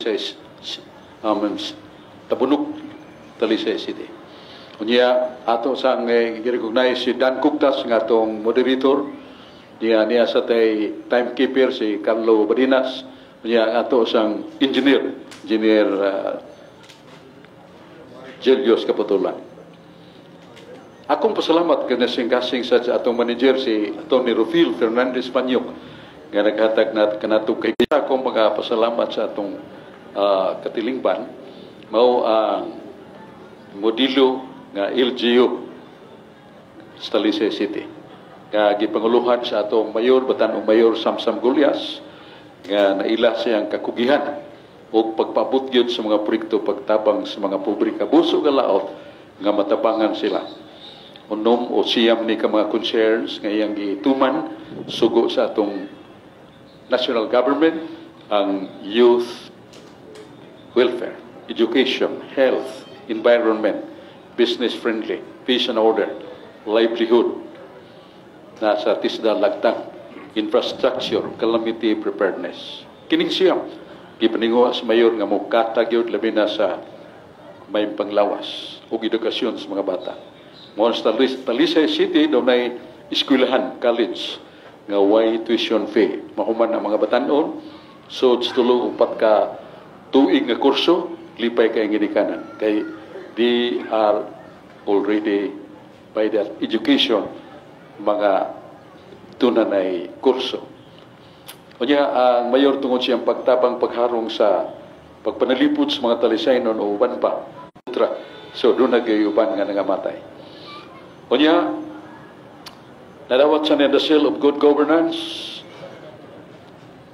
Talisay, Tabunok, Talisay City. Unya ato sang gi-recognize si Dan Kuktas nga atong moderator niya niya sa tay timekeeper si Carlo Badinas, unya ato sang engineer, Engineer Julius Kaputulan. Akong pasalamat kasing kasing sa atong manager si Atty. Rufil Fernandez Panyok nga naghatag na kanato kay akong mga pasalamat sa atong katilingban mao ang modelo nga LGU sa Talisay City nga gipanguluhan sa atong mayor, batan-ong Mayor Samsam Gullas, nga naila siyang kakugihan o pagpaabot gyud sa mga proyekto, pagtabang sa mga pobre, kabuso kalaot nga matabangan sila. 6 o 9 ni ka mga concerns nga iyang gituman sugo sa atong national government: ang youth welfare, education, health, environment, business friendly, peace and order, livelihood, nasa Tisda Lagtang, infrastructure, calamity preparedness. Kining siyam, gipaninguha sa mayor nga mukatag yun labi na sa may panglawas o edukasyon sa mga bata. Mo sa Talisay City dunay eskwelahan, college nga way tuition fee. Mahuman ang mga batan-on, so 3 o 4 ka tuig nga kurso, lipay kay ginikanan. Kay they are already by that education mga tunanay kurso. Unya ang mayor, tungod siyang pagtabang, pagharong sa pagpanalipod sa mga Talisaynon o uban pa. So doon nagayuban nga nangamatay. Unya, nadawat sa niya the seal of good governance.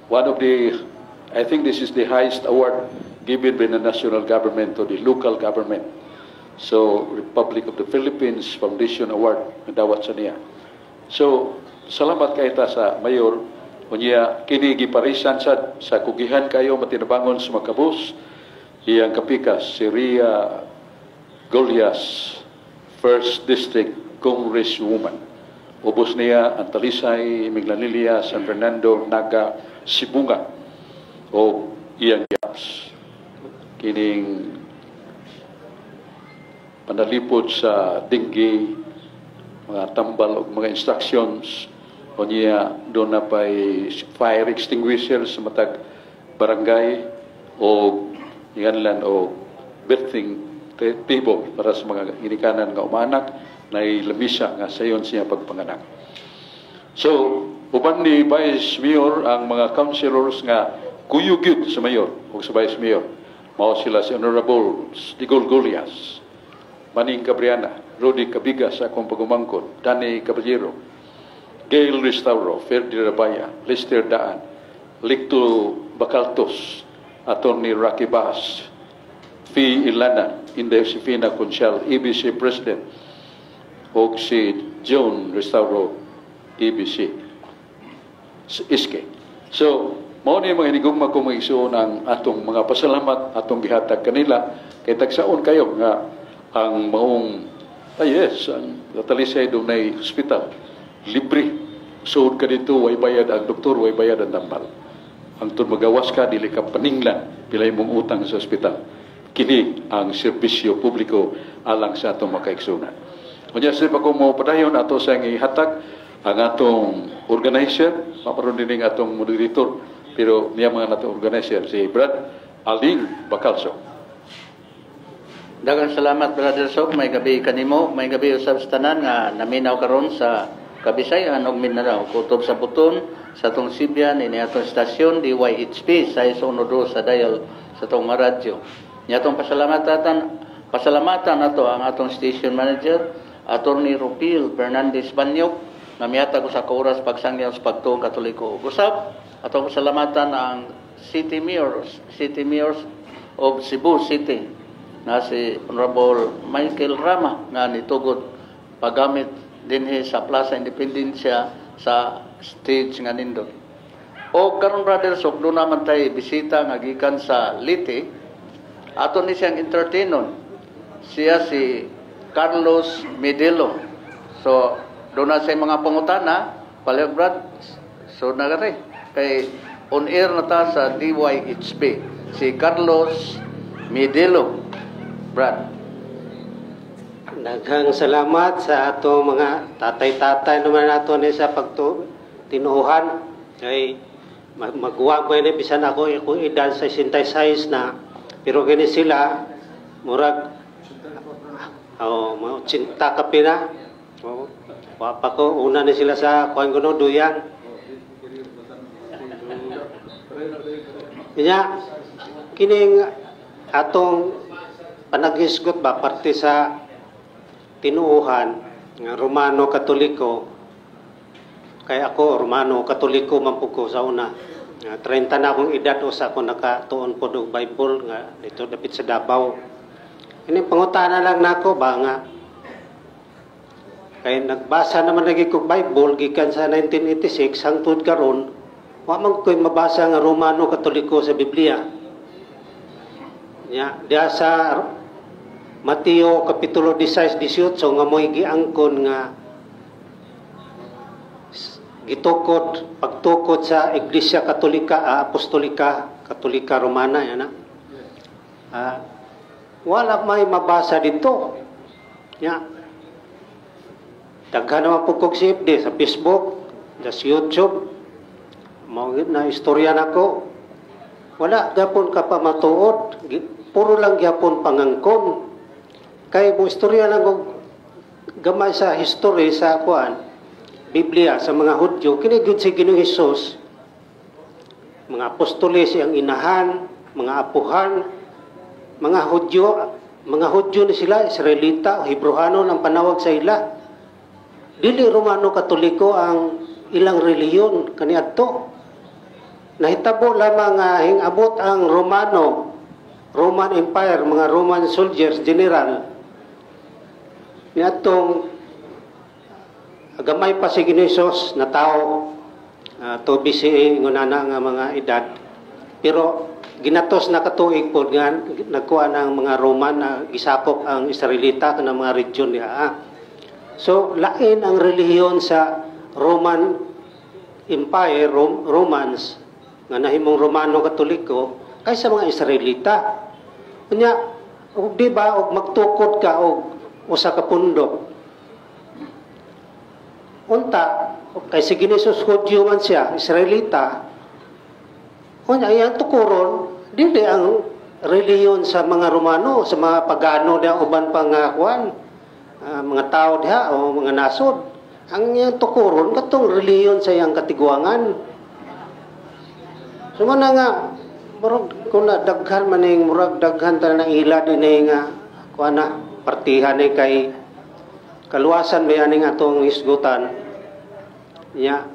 One of the, I think this is the highest award given by the national government to the local government. So, Republic of the Philippines Foundation Award, nadawat sa niya. So, salamat kay ta sa mayor. Unya, kini giparisan sa kugihan kayo matinabangon sa makabus. Iyang kapikas, si Ria Gullas, First District Congresswoman. Ubos niya ang Talisay, Minglanilla, San Fernando, Naga, Sibonga o iyang gaps. Kining panalipod sa dengue, mga tambal o mga instructions, o niya doon na pa'y fire extinguisher sa matag barangay o nganlan o birthing table para sa mga ginikanan nga umanak na lamisa nga sayon siya pagpanganak. So, uban ni Vice Mayor ang mga councilors nga kuyog gyud sa mayor o sa Vice Mayor. Mao sila si Honorable Digol Gullas, Maning Cabriana, Rudy Cabigas sa akong pagumangkon, Danny Caballero, Gail Restauro, Ferdi Rabaya, Lester Daan, Licto Bacaltos, Attorney Rocky Bass, Fee Ilana, Inday Josefina Conchal, ABC President, o si John Restauro, ABC. Iske. So, mao ni mga hinigugma ko mga igsuon ang atong mga pasalamat atong gihatag kanila kay tagsaon kayo nga ang maong ah yes, ang Talisay dunay hospital libre. Suod ka dito, way bayad ang doktor, way bayad ang tambal. Hangtod magawas ka, dili ka paninglan pilay mong utang sa ospital. Kini ang serbisyo publiko alang sa atong makaigsunan. Unya sa pa ko mo padayon, ato sa ihatag ang atong organizer, maparon din ang atong moderator, pero niya mga nato organizer si Brad Aling Bacalso. Daghang salamat, Brother Sok. May gabi kanimo, may gabi usab sa tanan nga naminaw karon sa Kabisayan ug Mindanao. Kutob sa buton sa atong Sibian ini atong istasyon DYHP sa 102 sa dial sa atong radyo. Nya atong pasalamatan nato ang atong station manager, Attorney Rupil Fernandez Banyok, nga mihatag sa oras pagsangyaw sa pagtuong Katoliko. Usab atong pasalamatan ang City Mayors of Cebu City na si Honorable Michael Rama nga nitugot paggamit dinhi sa Plaza Independencia sa stage nga nindot. O karon, Brother Sok, doon naman tay bisita nga gikan sa Leyte. Ato ni siyang entertainon. Siya si Carlos Medelo. So doon na sa mga pangutana, palihog, Brad. So nagari kay on air na ta sa DYHP. Si Carlos Medelo. Brad. Daghang salamat sa ato mga tatay-tatay naman nato ni sa pagtu tinuohan kay maguwang ko ini, bisan ako akong edad sa 66 na, pero gini sila murag, oh, mga 80 ka pina, oh, wa pa ko, una ni sila sa kuan kuno duyan. Kanya kining atong panaghisgot ba, parte sa tinuohan nga Romano Katoliko, kay ako Romano Katoliko man pud ko sa una. Nga 30 na akong edad usa ko nakatuon pod og Bible nga dito dapit sa Davao. Ini pangutana lang nako ba nga kay nagbasa naman lagi kog Bible gikan sa 1986 hangtod karon, wa man ko'y mabasa nga Romano Katoliko sa Biblia. Nya diha sa Mateo kapitulo 16 18 nga mo'y giangkon nga gitukod pagtukod sa Iglesia Katolika, Apostolika Katolika Romana yan na. Wala may mabasa dito. Ya. Daghan naman po kog CFD sa Facebook, sa YouTube. Mao na istorya nako. Wala gapon ka pa matuod, puro lang gyapon pangangkon. Kay mo istorya lang og gamay sa history sa kuan Biblia sa mga Hudyo, kini gyud si Ginoong Hesus, mga apostoles ang inahan, mga apuhan, mga Hudyo, mga Hudyo ni sila, Israelita o Hebrohano ang panawag sa ila. Dili Romano Katoliko ang ilang relihiyon kaniadto. Nahitabo lamang nga hingabot ang Romano, Roman Empire, mga Roman soldiers, general. Niadtong gamay pa si Ginoong Hesus na tao, to BCE ngunana nga mga edad. Pero ginatos na katuig pod nga nagkuha ng mga Roman na gisakop ang Israelita kanang mga region niya. So lain ang relihiyon sa Roman Empire, Romans nga nahimong Romano Katoliko kaysa mga Israelita. Unya, ug di ba og magtukod ka og usa ka pundok? Unta, kay si Ginoong Hesus Hudyo man siya, Israelita. Unya, iyang tukuron dili ang relihiyon sa mga Romano, sa mga pagano diha, uban pa nga kuan, mga tao diha o mga nasod. Ang iyang tukuron katong relihiyon sa iyang katiguangan. So na nga murag kung na daghan man ning murag daghan ta na ila dinhi nga kuan na partihan ni kay kaluwasan ba aning atong hisgutan nya,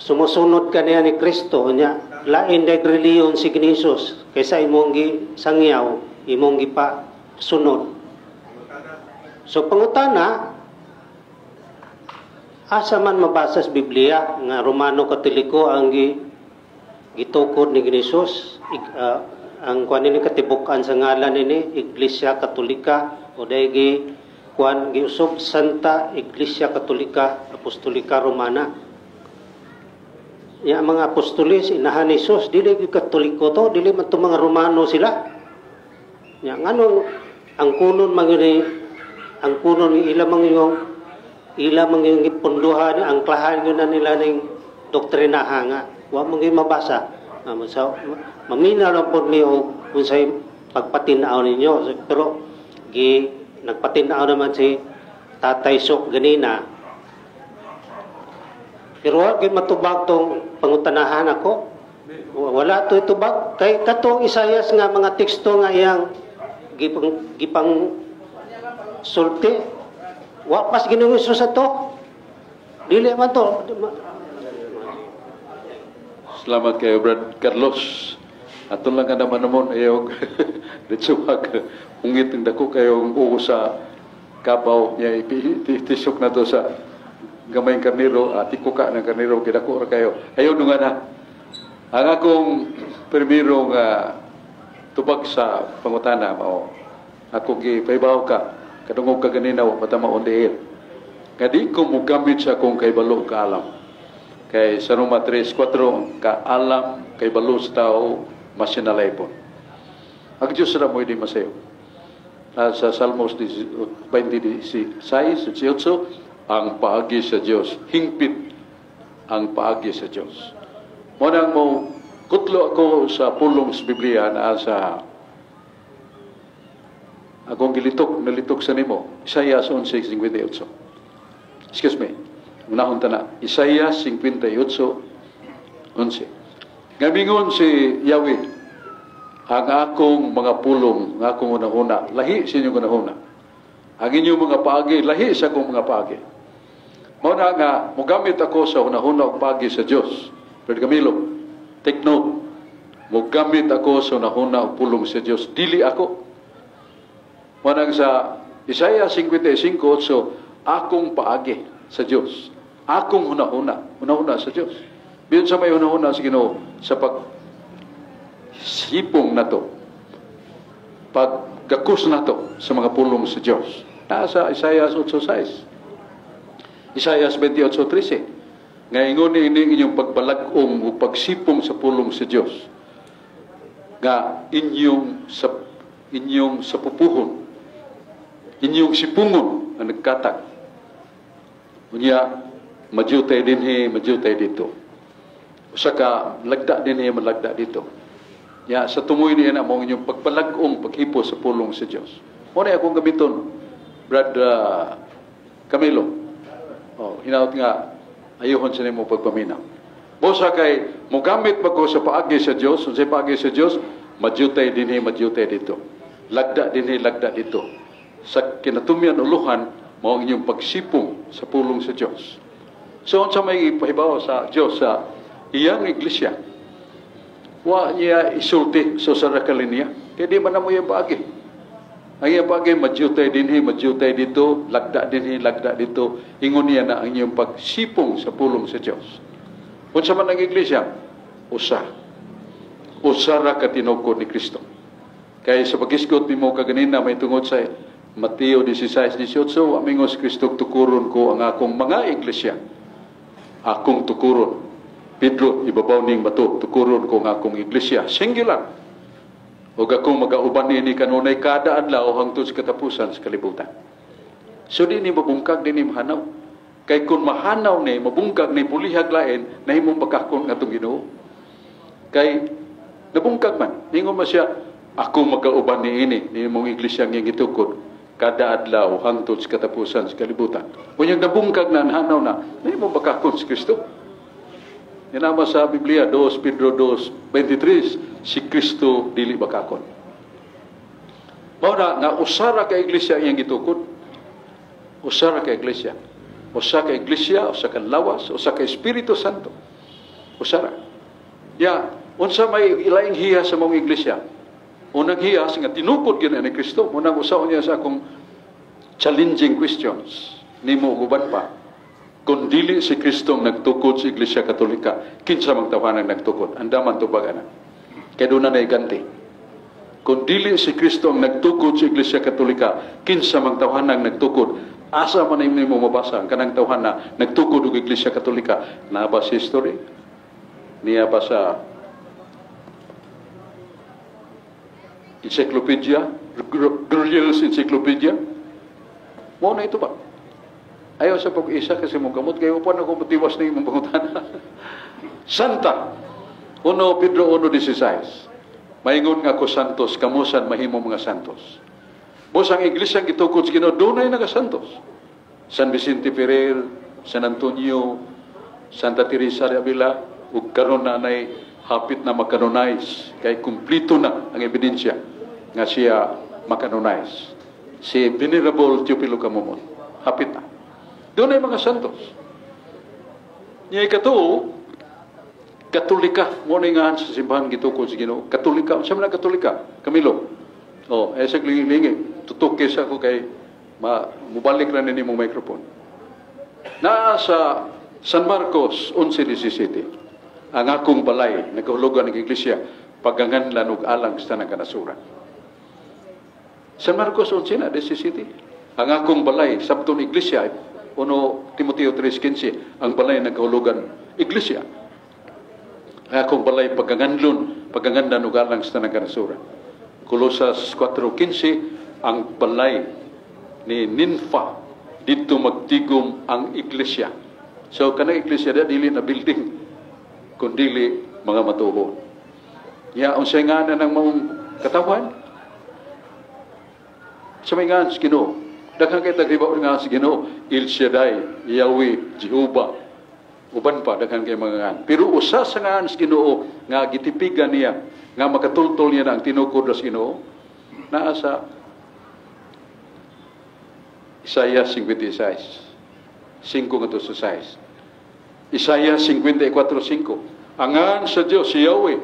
sumusunod ka niya ni Kristo, nya lain dag relihiyon si Ginoong Hesus kaysa imong gi sangyaw, imong gipa sunod. So pangutana, asa man mabasa sa Biblia nga Romano Katoliko ang gitukod ni Ginoong Hesus, ang kuan nini katibuk-an sa ngalan nini Iglesia Katolika o dahil gi kuan giusob Santa Iglesia Katolika Apostolika Romana? Ya mga apostoles, inahan ni Jesus, dili gyud Katoliko to, dili man to mga Romano sila. Ya nganong ang kunon man gyud ni ang kunon ni ila mang yung gipunduhan, ang klahan yun na nila ning doktrinaha nga wa man gyud mabasa. So, mamina lang po mi og unsay pagpatin-aw ninyo. So, pero gi nagpatin-aw naman si Tatay Sok ganina, pero wa gyud matubag tong pangutanahan ako. Wala to itubag kay katong Isayas nga mga teksto nga iyang gipang gipang sulti, wa pas Ginoong Hesus ato, dili man to. Salamat kayo, Brad Carlos. Ato lang ka naman naman ayog ditsuwag ungit ang dako kayo ugo sa kabaw niya itisok na to sa gamayng karniro, tikuka ng karniro kidako ra kayo. Ayo nunga na. Ang akong primero nga tubag sa pangutana mao ako gipaibaw ka kadungog ka ganina wa pa ta ma-on the air. Nga di ko mogamit sa akong kaibalo kaalam. Kay sa Roma 3:4, ang kaalam kay balo sa tao Masinalaypon. Ang Diyos ra mo hindi masayo. Sa Salmos 26, 18, ang paagi sa Diyos, hingpit ang paagi sa Diyos. Mao nang mo kutlo ako sa pulong sa Biblia na sa akong gilitok, nalitok sa nimo, Isaiah 11:58. Excuse me, unahon ta na, Isaiah 58:11. Ngamingon si Yahweh, ang akong mga pulong, ang akong hunahuna, lahi sa inyong hunahuna. Ang inyong mga paagi, lahi sa akong mga paagi. Mao na nga, mogamit ako sa hunahuna og paagi sa Dios. Brother Camilo, take note. Mogamit ako sa hunahuna og pulong sa Dios. Dili ako. Mao nang sa Isaiah 55:8, akong paagi sa Dios. Akong hunahuna, hunahuna sa Dios. Biyon sa may hunahuna sa Ginoo sa pag sipong nato, paggakus nato sa mga pulong sa Dios. Nasa Isaiah 8:6. Isaiah 28:13. Nga ingon ini inyong pagbalag-ong o pagsipong sa pulong sa Dios. Nga inyong sa pupuhon, inyong sipungon nga nagkatag. Unya madyutay dinhi, madyutay dito. Usa ka lagda dinhi, malagda dito. Ya sa tumoy niya na mo inyong pagbalag-ong paghipo sa pulong sa Dios. Mo na akong gamiton, Brad Camilo. Oh, hinaut nga ayuhon sa nimo pagpaminaw. Busa kay mogamit ba ko sa paagi sa Dios, unsay paagi sa Dios, madyutay dinhi, madyutay dito. Lagda dinhi, lagda dito. Sa kinatumyan uluhan, mao ang inyong pagsipong sa pulong sa Dios. So unsa may ipahibaw sa Dios sa iyang iglesia? Wa niya isulti sa usa ka linya. Kay di man na mo iyang paagi. Ang iyang paagi, madyutay dinhi, madyutay dito, lagda dinhi, lagda dito. Ingon niya na ang iyong pagsipong sa pulong sa Dios. Unsa man ang iglesia? Usa. Usa ra ka tinukod ni Kristo. Kay sa pagisgot nimo kaganina may tungod sa Mateo 16:18, amingos Kristo, tukuron ko ang akong mga iglesia. Akong tukuron. Pedro, ibabaw ning bato, tukuron ko ang akong iglesia. Singular. Ug akong magauban niini kanunay kada adlaw hangtod sa katapusan sa kalibutan. So di ni mabungkag, di ni mahanaw. Kay kung mahanaw ni, mabungkag ni, pulihag lain, nahimong bakakon nga itong Ginoo. Kay nabungkag man, ningon man siya, ako magauban niini, ni mong iglesia nga gitukod, kada adlaw hangtod sa katapusan sa kalibutan. Unyang nabungkag na, nahanaw na, nahimong bakakon si Kristo. Yan sa Biblia, 2 Pedro 2:23, si Kristo dili bakakon. Mao na nga usara ka iglesia iyang gitukod. Usara ka iglesia. Usa ka iglesia, usa ka lawas, usa ka Espiritu Santo. Usara. Ya, unsa may ilaing hiya sa mong iglesia? Unang hiyas nga tinukod gyud ni Kristo. Munang usaon niya sa akong challenging questions nimo ug uban pa. Kung dili si Kristo ang nagtukod sa Iglesia Katolika, kinsa mang tawhanang nagtukod? Andaman tubag ana. Kay doon na naiganti. Kung dili si Kristo ang nagtukod sa Iglesia Katolika, kinsa mang tawhanang nagtukod? Asa man nimo mabasa ang kanang tawhana nagtukod og Iglesia Katolika? Naa ba sa history? Niya ba sa encyclopedia? Grier's Encyclopedia? Mao na ito ba? Ayaw sa pag-isa kasi mong kamot kayo pa na kung matiwas na imong pangutana. Santa 1 Pedro 1:16. Maingon nga ko santos, kamusan mahimo mga santos. Bos ang iglesia gitukod sa Ginoo dunay naga santos. San Vicente Ferrer, San Antonio, Santa Teresa de Avila, ug karon na nay hapit na makanonize kay kumpleto na ang ebidensya nga siya makanonize. Si Venerable Teofilo Camomot, hapit na. Doon ay mga santos. Niya ikatuo, Katolika. Muna nga sa simbahan gitukod sa Ginoo. Katolika. Unsa man ang Katolika? Camilo. Oh, ay sa lingi-lingi. Tutok sa ako kay mubalik na nini mong microphone. Naa sa San Marcos 11:17. Ang akong balay, nagahulugan ng iglesia, paganganlan og alang sa tanang kanasuran. San Marcos 11:17. Ang akong balay, sabton iglesia, 1 Timoteo 3:15, ang balay nagahulugan iglesia. Ang akong balay paganganlon, pagangandan ug alang sa tanang kanasuran. Colosas 4:15, ang balay ni Ninfa, didto magtigom ang iglesia. So kanang iglesia da dili na building, kundili mga matuohon. Ya, unsay ngalan ng maong katawan? Sa may ngan sa Ginoo. Daghan kay taghibaw nga sa Ginoo, El Shaddai, Yahweh, Jehovah. Uban pa daghan kay mga ngan. Pero usa sa ngan sa Ginoo nga gitipigan niya, nga makatultol niya na ang tinukod sa Ginoo, naa sa Isaiah 56. 5 ngadto sa 6. Isaiah 54:5. Ang ngan sa Dios, si Yahweh,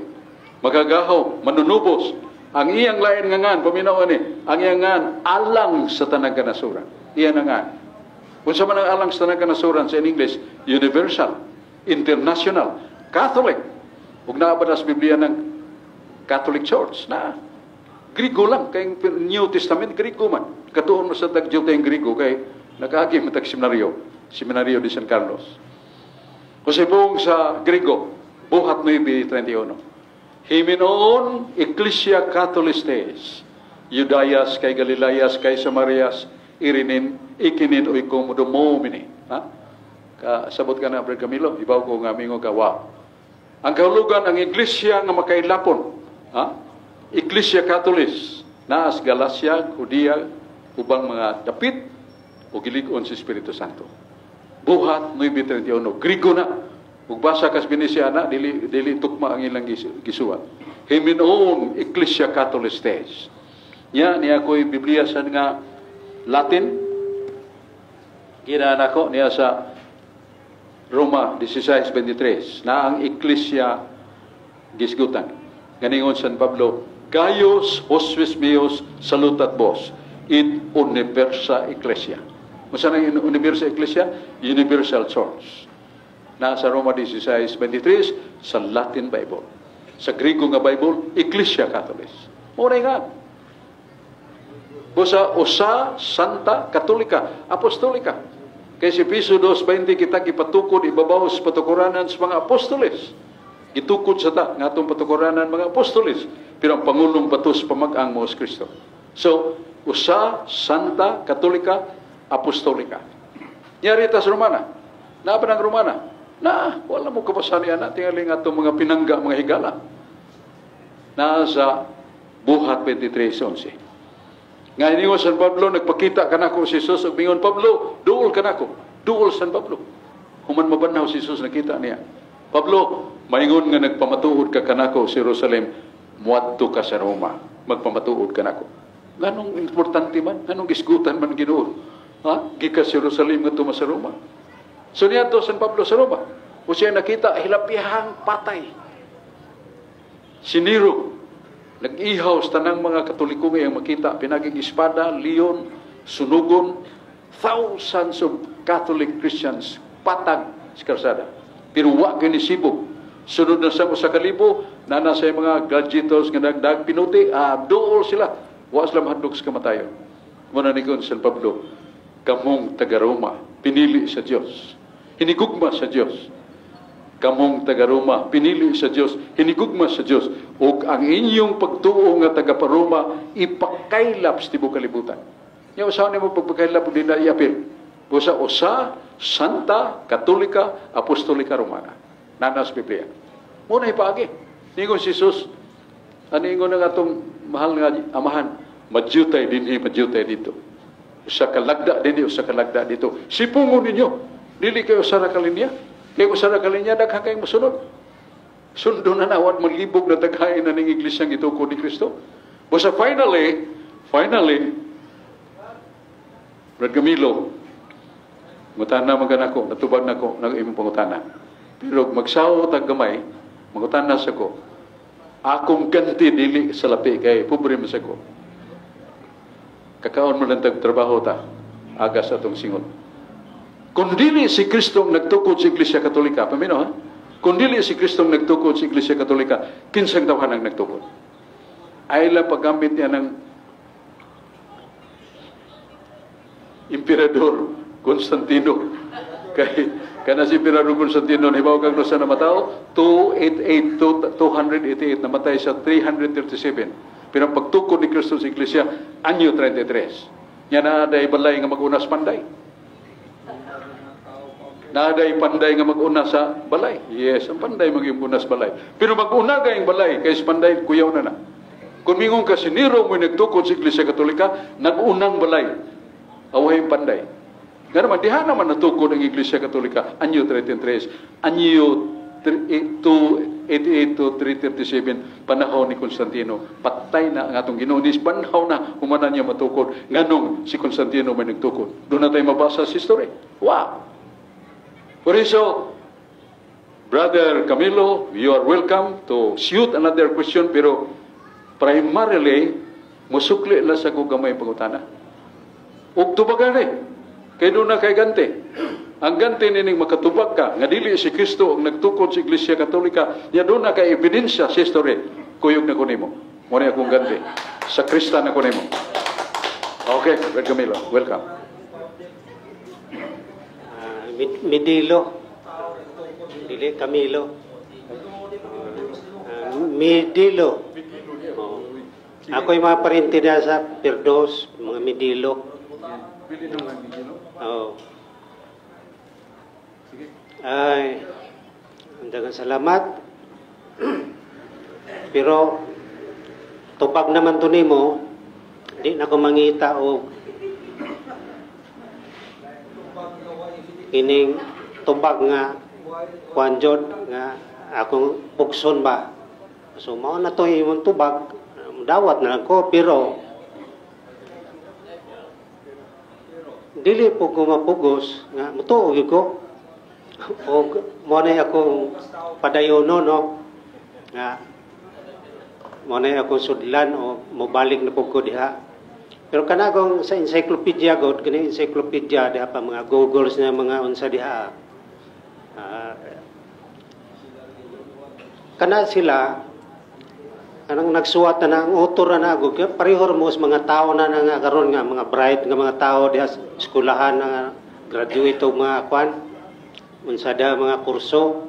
magagahaw, manunubos. Ang iyang lain nga ngan, paminaw ani, ang iyang ngan alang sa tanang kanasuran. Iyan ang ngan. Kung sa man ang alang sa tanang kanasuran sa in English, universal, international, Catholic. Ug naa ba na sa Biblia ng Catholic Church? Na. Grigo lang, kay New Testament, Grigo man. Katuon mo sa tag yung Grigo, kay nakaagi mo tag seminaryo, Seminario de San Carlos. Kung sa sa Grigo, Buhat 9:31. Himinoon Ecclesia Catholistes, Judaias kai Galilaias kai Samarias, irinin, ikinin oiko domomini. Ha? Ka, sabot ka na, Brad Camilo, ibaw ko nga mingo ka, wow. Ang kahulugan, ang iglesia nga makailapon, ha? Ecclesia Catholis, naas Galacia, Judea, ubang mga dapit, o gilig-on sa Espiritu Santo. Buhat 9:31, Grigo na. Ug basa kas Binisiana, dili dili tukma ang ilang gisuwat. Himinoon Ecclesia Catholistes. Nya niya ko'y Biblia sa nga Latin. Ginaan ako niya sa Roma 16:23 na ang Ecclesia gisgutan. Ganingon San Pablo, "Gaius hospes meus salutat vos in universa ecclesia." Unsa nang universa ecclesia? Universal Church. Nasa Roma 16:23 sa Latin Bible. Sa Grigo nga Bible, Ecclesia Catholis. Mao nga. Busa usa, Santa, Katolika, Apostolika. Kay si Efeso 2:20 kita gipatukod ibabaw sa patukuranan sa mga apostoles. Gitukod sa ta nga atong patukuranan mga apostoles. Pero ang pangulong batos pamag-ang mo si Kristo. So, usa, Santa, Katolika, Apostolika. Nyari ta sa Romana. Naa ba ng Romana? Na, wala mo kabasan niya na. Tingali nga itong mga pinangga, mga higala. Nasa Buhat 23:11. Nga iningon San Pablo, nagpakita kanako si Jesus, ug mingon, "Pablo, duol kanako." Duol San Pablo. Human mabanhaw si Jesus, nakita niya. "Pablo, maingon nga nagpamatuod ka kanako sa Jerusalem, muadto ka sa Roma, magpamatuod kanako." Nganong importante man, nganong gisgutan man Ginoo? Ha? Gikan sa Jerusalem ngadto sa Roma. So niadto San Pablo sa Roma. O siya nakita, hilapihang patay. Si Nero, nag-ihaw sa tanang mga Katoliko nga iyang makita, pinaging espada, leon, sunugon, thousands of Catholic Christians patag sa karsada. Pero wa gyud nisibog. Sunod na sa 1,000, nana sa mga gladiators nga nagdag pinuti, duol sila. Wa sila mahadlok sa kamatayon. Muna ni San Pablo, "Kamong taga Roma, pinili sa Dios. Hinigugma sa Dios. Kamong taga Roma, pinili sa Dios, hinigugma sa Dios. Ug ang inyong pagtuo nga taga Roma ipakaylap sa tibuok kalibutan." Nya usa nimo pagpakaylap di na iapil. Usa usa, Santa, Katolika, Apostolika Romana. Nanas Biblia. Muna ipaagi. Ningon si Jesus, ano ingon ng atong mahal nga amahan, madyutay dinhi, madyutay dito. Usa ka lagda dinhi, usa ka lagda dito. Sipungon ninyo. Dili kayo usa ra ka linya. Kay usa ra ka linya, daghan kayong mosunod. Sundo na nawad malibog na daghain na ning iglesia gitukod ni Kristo. Basta finally, finally, Brad Camilo, ngutana man kanako, natubag nako ng imong pangutana. Pero magsawo tag gamay, mangutana sa ko, akong ganti dili sa lapi kay pobre man sa ko. Kakaon mo lang tag trabaho ta, aga sa atong singot. Kung dili si Kristo ang nagtukod sa Iglesia Katolika, paminaw ha? Kung dili si Kristo ang nagtukod sa Iglesia Katolika, kinsang tawhan ang nagtukod? Ay lang paggamit niya ng Emperador Constantino. Kay kana si Emperador Constantino, hibaw kag sa namataw, 288, 288, namatay sa 337. Pero ang pagtukod ni Kristo sa Iglesia, anyo 33. Nya naa day balay nga mag-una sa panday? Naa day panday nga mag-una sa balay? Yes, ang panday mag-una sa balay. Pero mag-una kayong balay, kay sa panday, kuyaw na na. Kung mingon ka si Nero mo nagtukod sa Iglesia Katolika, nag-unang balay. Away panday. Nga naman, diha naman natukod ang Iglesia Katolika, anyo 33, anyo 288 to 337, panahon ni Constantino. Patay na ang atong Ginoo. Nis banhaw na, humana niya matukod. Nganong si Constantino may nagtukod? Doon na tayo mabasa sa history. Wow! Por eso, Brother Camilo, you are welcome to shoot another question, pero primarily, musukli lang sa kong gamay pangutana. Ug tubagan eh. Kay doon na kay ganti. Ang ganti nining makatubag ka, nga dili si Kristo ang nagtukod sa Iglesia Katolika, nya doon na kay ebidensya sa history, kuyog na ko nimo. Mo ni akong ganti. Sa Kristan na ko nimo. Okay, Brother Camilo, welcome. Midilo. Dili Camilo. Midilo. Oh. Ako yung mga parente na sa Perdos, mga Midilo. Oo. Ay, ang daghang salamat. Pero tubag naman to nimo, di na ko mangita og kining tubag nga kuan jud nga akong pugson ba. So mao na to imong tubag, dawat na lang ko, pero dili po ko mapugos nga mutuo gyud ko. Og mo na akong padayono, no, nga mo na akong sudlan o mobalik na pud ko diha. Pero kana akong sa encyclopedia god, kani encyclopedia diha pa mga Googles na mga unsa diha. Kana sila kanang nagsuwat na ang author na ako, kaya pareho mo sa mga tao na nga karon nga mga bright nga mga tao diha sa eskwelahan nga graduate og mga kwan unsa da mga kurso,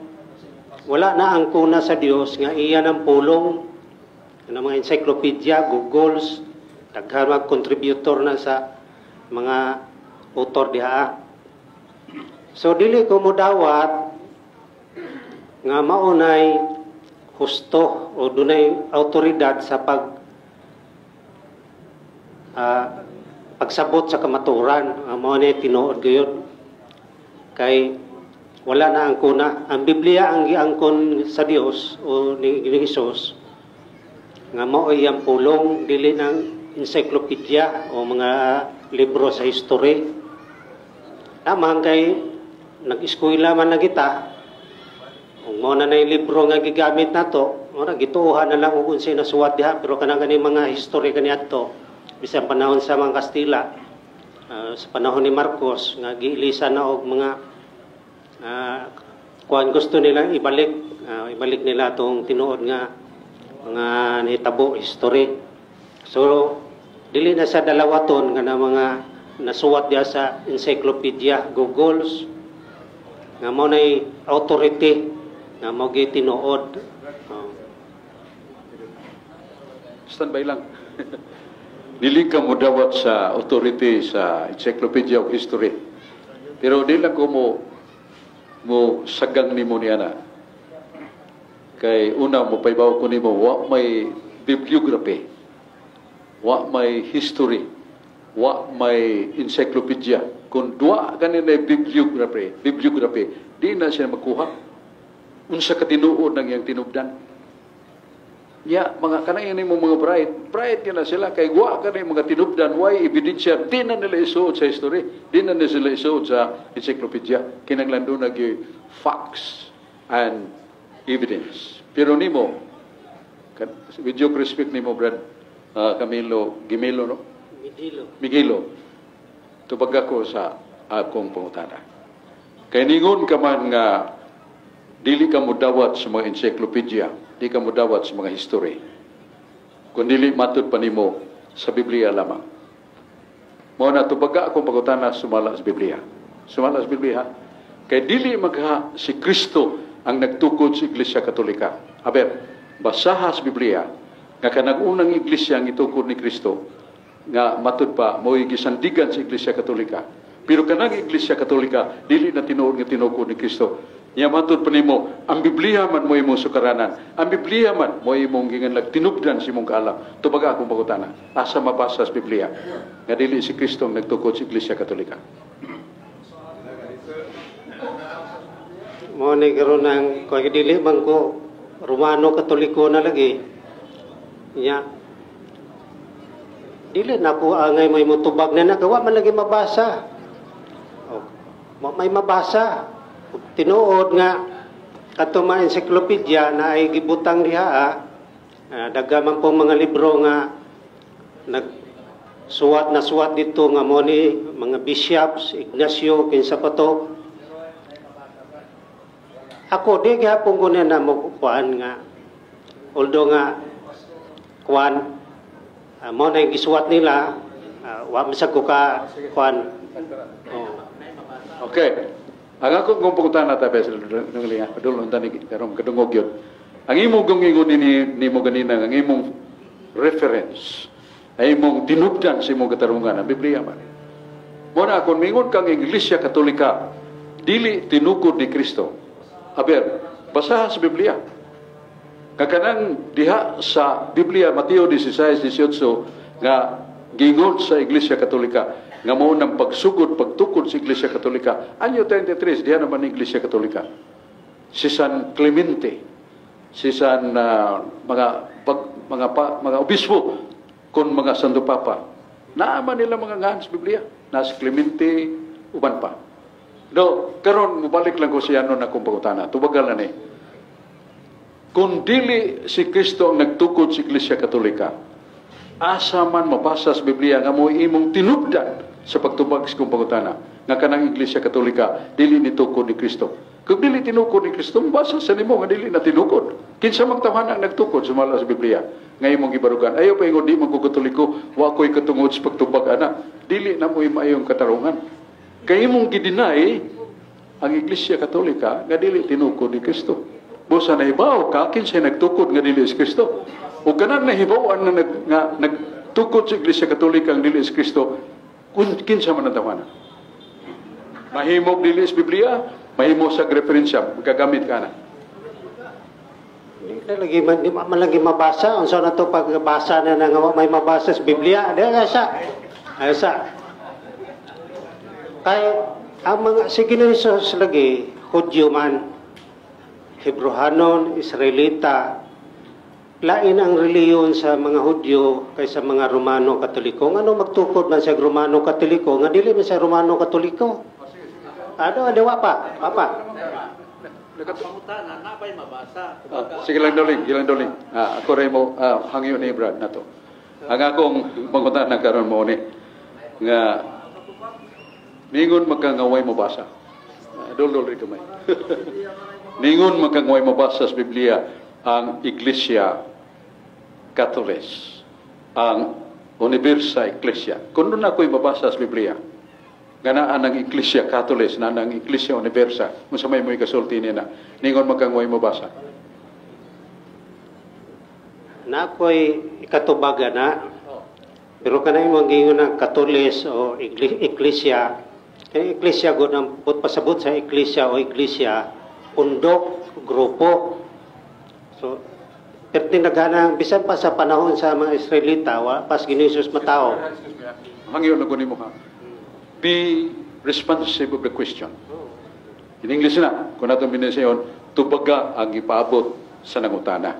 wala na ang kuna sa Dios nga iya ng pulong ng mga encyclopedia, Googles, daghan mga contributor na sa mga author diha. So dili ko modawat nga maunay husto o dunay autoridad sa pagsabot sa kamatuoran nga mao ni tinuod gayud, kay wala na ang kuna. Ang Biblia ang giangkon sa Dios o ni Jesus nga mao iyang pulong, dili ng encyclopedia o mga libro sa history. Lamang kay nag-eskwela man na kita, ug mao na nay libro nga gigamit nato, mao na gituohan na lang og unsay nasuwat diha, pero kanang kani mga history kaniadto bisan panahon sa mga Kastila, sa panahon ni Marcos nga giilisan na og mga kuan, gusto nila ibalik nila tong tinuod nga mga nahitabo history. So dili na sa dalawaton nga na mga nasuwat diha sa encyclopedia, Googles, nga mao nay authority nga mao gyud tinuod. Oh. Standby lang. Dili ka mo dawat sa authority sa Encyclopedia of History. Pero di lang ko mo sagang nimo niya na. Kay una mo paybaw ko nimo, wa may bibliography, wa may history, wa may encyclopedia. Kung duwa kanina bibliography, di na siya makuha. Unsa ka tinuod ng iyang tinubdan. Ya, mga kanang mo mga bright, bright na sila kay wa kanay mga tinubdan, why ebidensya, di na nila isuod sa history, di na nila sila isuod sa encyclopedia. Kinahanglan doon nag facts and evidence. Pero nimo, with due respect nimo, Brad Camilo, Gimelo, no? Midilo. Miguelo, tubag ako sa akong pangutana. Kay ningon ka man nga dili ka modawat sa mga encyclopedia, di ka modawat sa mga history, kun dili matud pa nimo sa Biblia lamang. Mao na tubaga akong pangutana sumala sa Biblia. Sumala sa Biblia. Kay dili magha si Kristo ang nagtukod sa Iglesia Katolika. Aber, basaha sa Biblia nga kanang unang iglesia ang itukod ni Kristo nga matud pa mo'y gisandigan sa Iglesia Katolika. Pero kanang Iglesia Katolika dili na tinuod nga tinukod ni Kristo. Nya matud pa nimo, ang Biblia man mo imong sukaranan. Ang Biblia man mo imong ginganlag tinubdan sa imong kaalam. Tubaga akong pangutana. Asa mabasa sa Biblia nga dili si Kristo ang nagtukod sa Iglesia Katolika? Mo ni karon ang kay dili man ko Romano Katoliko na lagi. Nya. Dili na ko angay may motubag na nagawa man lagi mabasa. O, may mabasa. Tinuod nga kato mga encyclopedia na ay gibutang diha daghan man pong mga libro nga nagsuwat na suwat dito nga mo ni mga bishops, Ignacio, kinsa pa to. Ako di gihapon ko na mo kuan nga although nga kuan mo na yung gisuwat nila, wa man sad ko ka kuan. Oh. Okay. Ang akong kung pangutana ta bes nung liha padulong tani karong kadungog yun. Ang imong gingon ni nimo ganina, ang imong reference ay imong tinubdan sa imong katarungan ang Biblia man. Mo na kung mingon kang Iglesia Katolika dili tinukod ni Kristo. Aber, basaha sa Biblia. Kakanang diha sa Biblia Mateo 16:18 nga gingon sa Iglesia Katolika nga mao nang pagsugod pagtukod sa Iglesia Katolika. Anyo 33 diha naman ang Iglesia Katolika. Si San Clemente, si San mga pag, mga pa, mga obispo kon mga Santo Papa. Naa man nila mga ngahan sa Biblia. Na si Clemente uban pa. Do karon mobalik lang ko siya anon akong pangutana. Tubagal na ni. Kung dili si Kristo ang nagtukod sa Iglesia Katolika, asa man mabasa sa Biblia nga mo imong tinubdan sa pagtubag sa kong pangutana nga kanang Iglesia Katolika dili nitukod ni Kristo. Kung dili tinukod ni Kristo, mabasa sa nimo nga dili na tinukod. Kinsa mang tawhana ang nagtukod sumala sa Biblia nga imong gibarugan? Ayaw pa ingon di man ko Katoliko, wa ko'y katungod sa pagtubag ana. Dili na mo maayong katarungan. Kay imong gideny ang Iglesia Katolika nga dili tinukod ni Kristo. Busa nahibaw ka kinsay nagtukod nga dili si Kristo. O kanang nahibaw-an nga nagtukod sa Iglesia Katolika ang dili si Kristo, kung kinsa man ang tawhana. Mahimog dili sa Biblia, mahimo sa referensya, magagamit ka na. Di na lagi man, di man lagi mabasa unsa na to pagbasa na nga may mabasa sa Biblia. Di ay sa. Ay sa. Kay ang mga sige na Jesus lagi Hudyo man, Hebrohanon, Israelita, lain ang reliyon sa mga Hudyo kaysa mga Romano Katoliko. Ngano magtukod man sa Romano Katoliko nga dili man sa Romano Katoliko? Ano, wa pa, wa pa. Pangutana na ba'y mabasa? Sige lang doling, sige lang doling. Ako rin mo hangyo ni Brad na to. Ang akong pangutana karon mo ni nga ningon magkangaway mabasa. Dol rin kamay. Ningon magkangaway mabasa sa Biblia ang Iglesia Katolis, ang Universa Ecclesia. Kung doon ako'y mabasa sa Biblia, nga naa ang Iglesia Katolis, naa ang Iglesia Universa, kung sa may mo'y kasulti niya na, ningon magkangaway mabasa. Na ako'y ikatubaga na, pero kanay imong giingon ng Katolis o Iglesia, kay Iglesia gud ang but pasabot sa Iglesia o Iglesia, pundok, grupo. So, perti naghanang bisan pa sa panahon sa mga Israelita, wa pas Ginoo Jesus matao. Hangyo na ko nimo ha. Be responsive of the question. In English na, kung natong binisayon, tubaga ang ipaabot sa nangutana.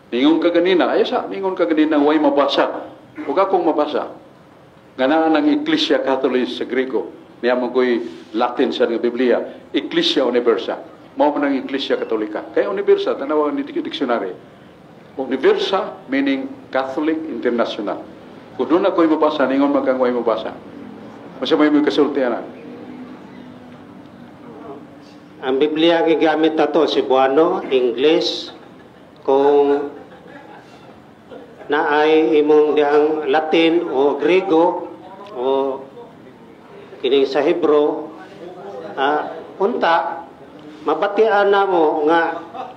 Ningon ka ganina, ay sa, ningon ka ganina, way mabasa. Huwag akong mabasa. Nga naa ang Iglesia Catholic sa Grego, niya mo ko'y Latin sa nga Biblia, Iglesia Universa. Mao man ang Iglesia Katolika. Kaya Universa, tanawa ni dictionary. Universa meaning Catholic International. Kung doon ako'y mabasa, ningon magkang way mabasa. Masa may mo kasulti ana. Ang Biblia ang gigamit na to, Cebuano, English, kung naay imong dihang Latin o Grego o kining sa Hebro, Unta mabatian na mo nga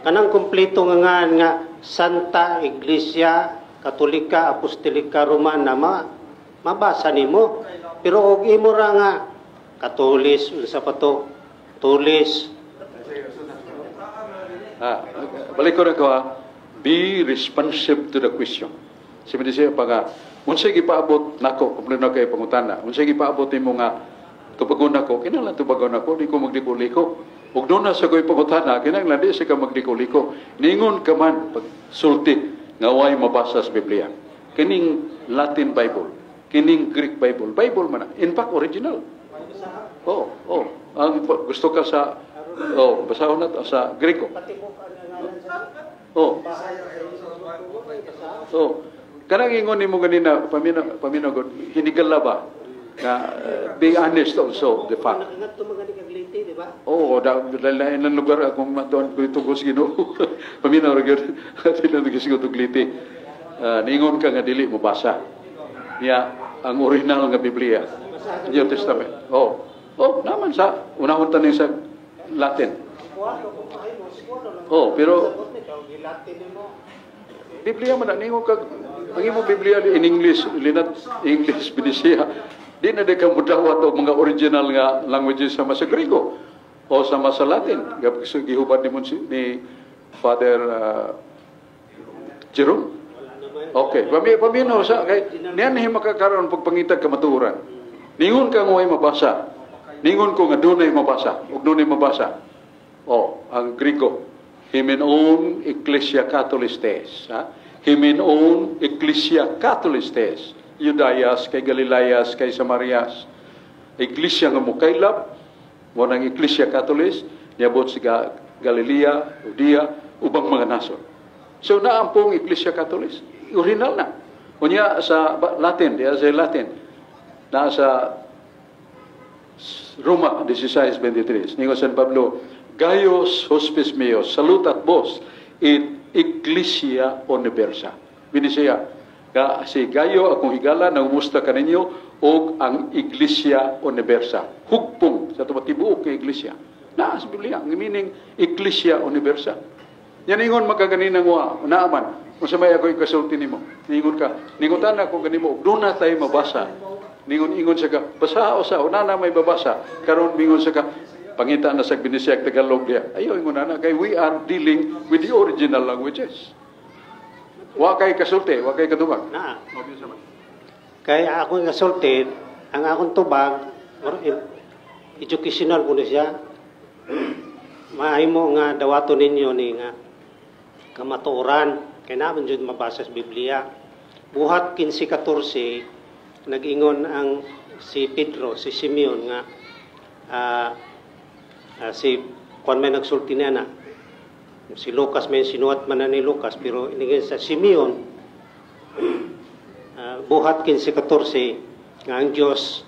kanang kumpleto nga ngan nga Santa Iglesia Katolika Apostolika Romana mabasa nimo. Pero og imo ra nga Katolis, unsa pa to? Tulis. Ah, balik ko na ko ha. Be responsive to the question. Sabi siya pa nga, unsay gipaabot nako, kumpleto na kay pangutana. Unsay gipaabot nimo nga tubagon nako, kinahanglan tubagon nako, di ko magliko-liko. Ug doon na sa ko'y pangutana, kinahanglan di siya ka magliko-liko. Ningon ka man, pag sulti, nga way mabasa sa Biblia. Kining Latin Bible, kining Greek Bible, Bible man na. In fact, original. Oh. Ang gusto ka sa, oh, basahon na to, sa Greko. Oh. Oh. Kanang ingon nimo ganina, pamina pamina god, hinigala ba? Nga be honest also the fact. Nakangadto man gani kag Leyte, di ba? Oo, da lain lang lugar akong matuan ko itugos Ginoo. Paminaw ra gyud. Dili na siguro tug Leyte. Ningon ka nga dili mo basa. Niya ang original nga Biblia. New Testament. Oh. Oh, naman sa unahon ta sa Latin. Oh, pero Biblia man na ningon kag ang imong Biblia in English, linat English Binisiya. Di na di ka mudawat og mga original nga languages sama sa Grego o sama sa Latin. Gihubad ni, ni Father Jerome. Okay, paminaw sa kay niyan ni makakaroon pagpangitag kamatuoran. Ningon ka nga way mabasa. Ningon ko nga dunay mabasa ug dunay mabasa. Oh, ang Grego. Himenon Ecclesia Catholistes. Ha? Himenon Ecclesia Catholistes. Judayas, kay Galileas, kay Samarias. Iglesia nga mukaylap, mo nang Ecclesia Catholis, niabot sa Galilea, Judea, ubang mga nasod. So naampong Ecclesia Catholis, original na. Unya sa Latin, diya sa Latin, naa sa Roma 16:23. Ningon San Pablo, "Gaius hospes meus, salutat vos, et Ecclesia universa." Binisiya, ka si Gayo akong higala nangumusta kaninyo og ang Iglesia Universa. Hugpong sa tuwa tibuok kay Iglesia. Naa sa Biblia ang meaning Ecclesia Universa. Yan ingon magkaganina nga naaman. Unsa may ako ikasulti nimo? Ningon ka, ningutan ako ganimo, doon na tayo mabasa. Ningon ingon sa ka, basa o sa una na may babasa. Karon mingon sa ka, pangita na sa Binisaya Tagalog diya. Ayo ingon na kay we are dealing with the original languages. Wa kay kasulti, wa kay katubag. Na. Kay akong kasulti, ang akong tubag or educational kuno siya. Mahimo nga dawaton ninyo ni nga kamatuoran kay naman jud mabasa sa Biblia. Buhat 15:14, nag-ingon ang si Pedro, si Simeon nga si kuan may nagsulti niya na si Lucas, may sinuwat man na ni Lucas, pero inigin sa Simeon, Buhat 15:14, nga ang Dios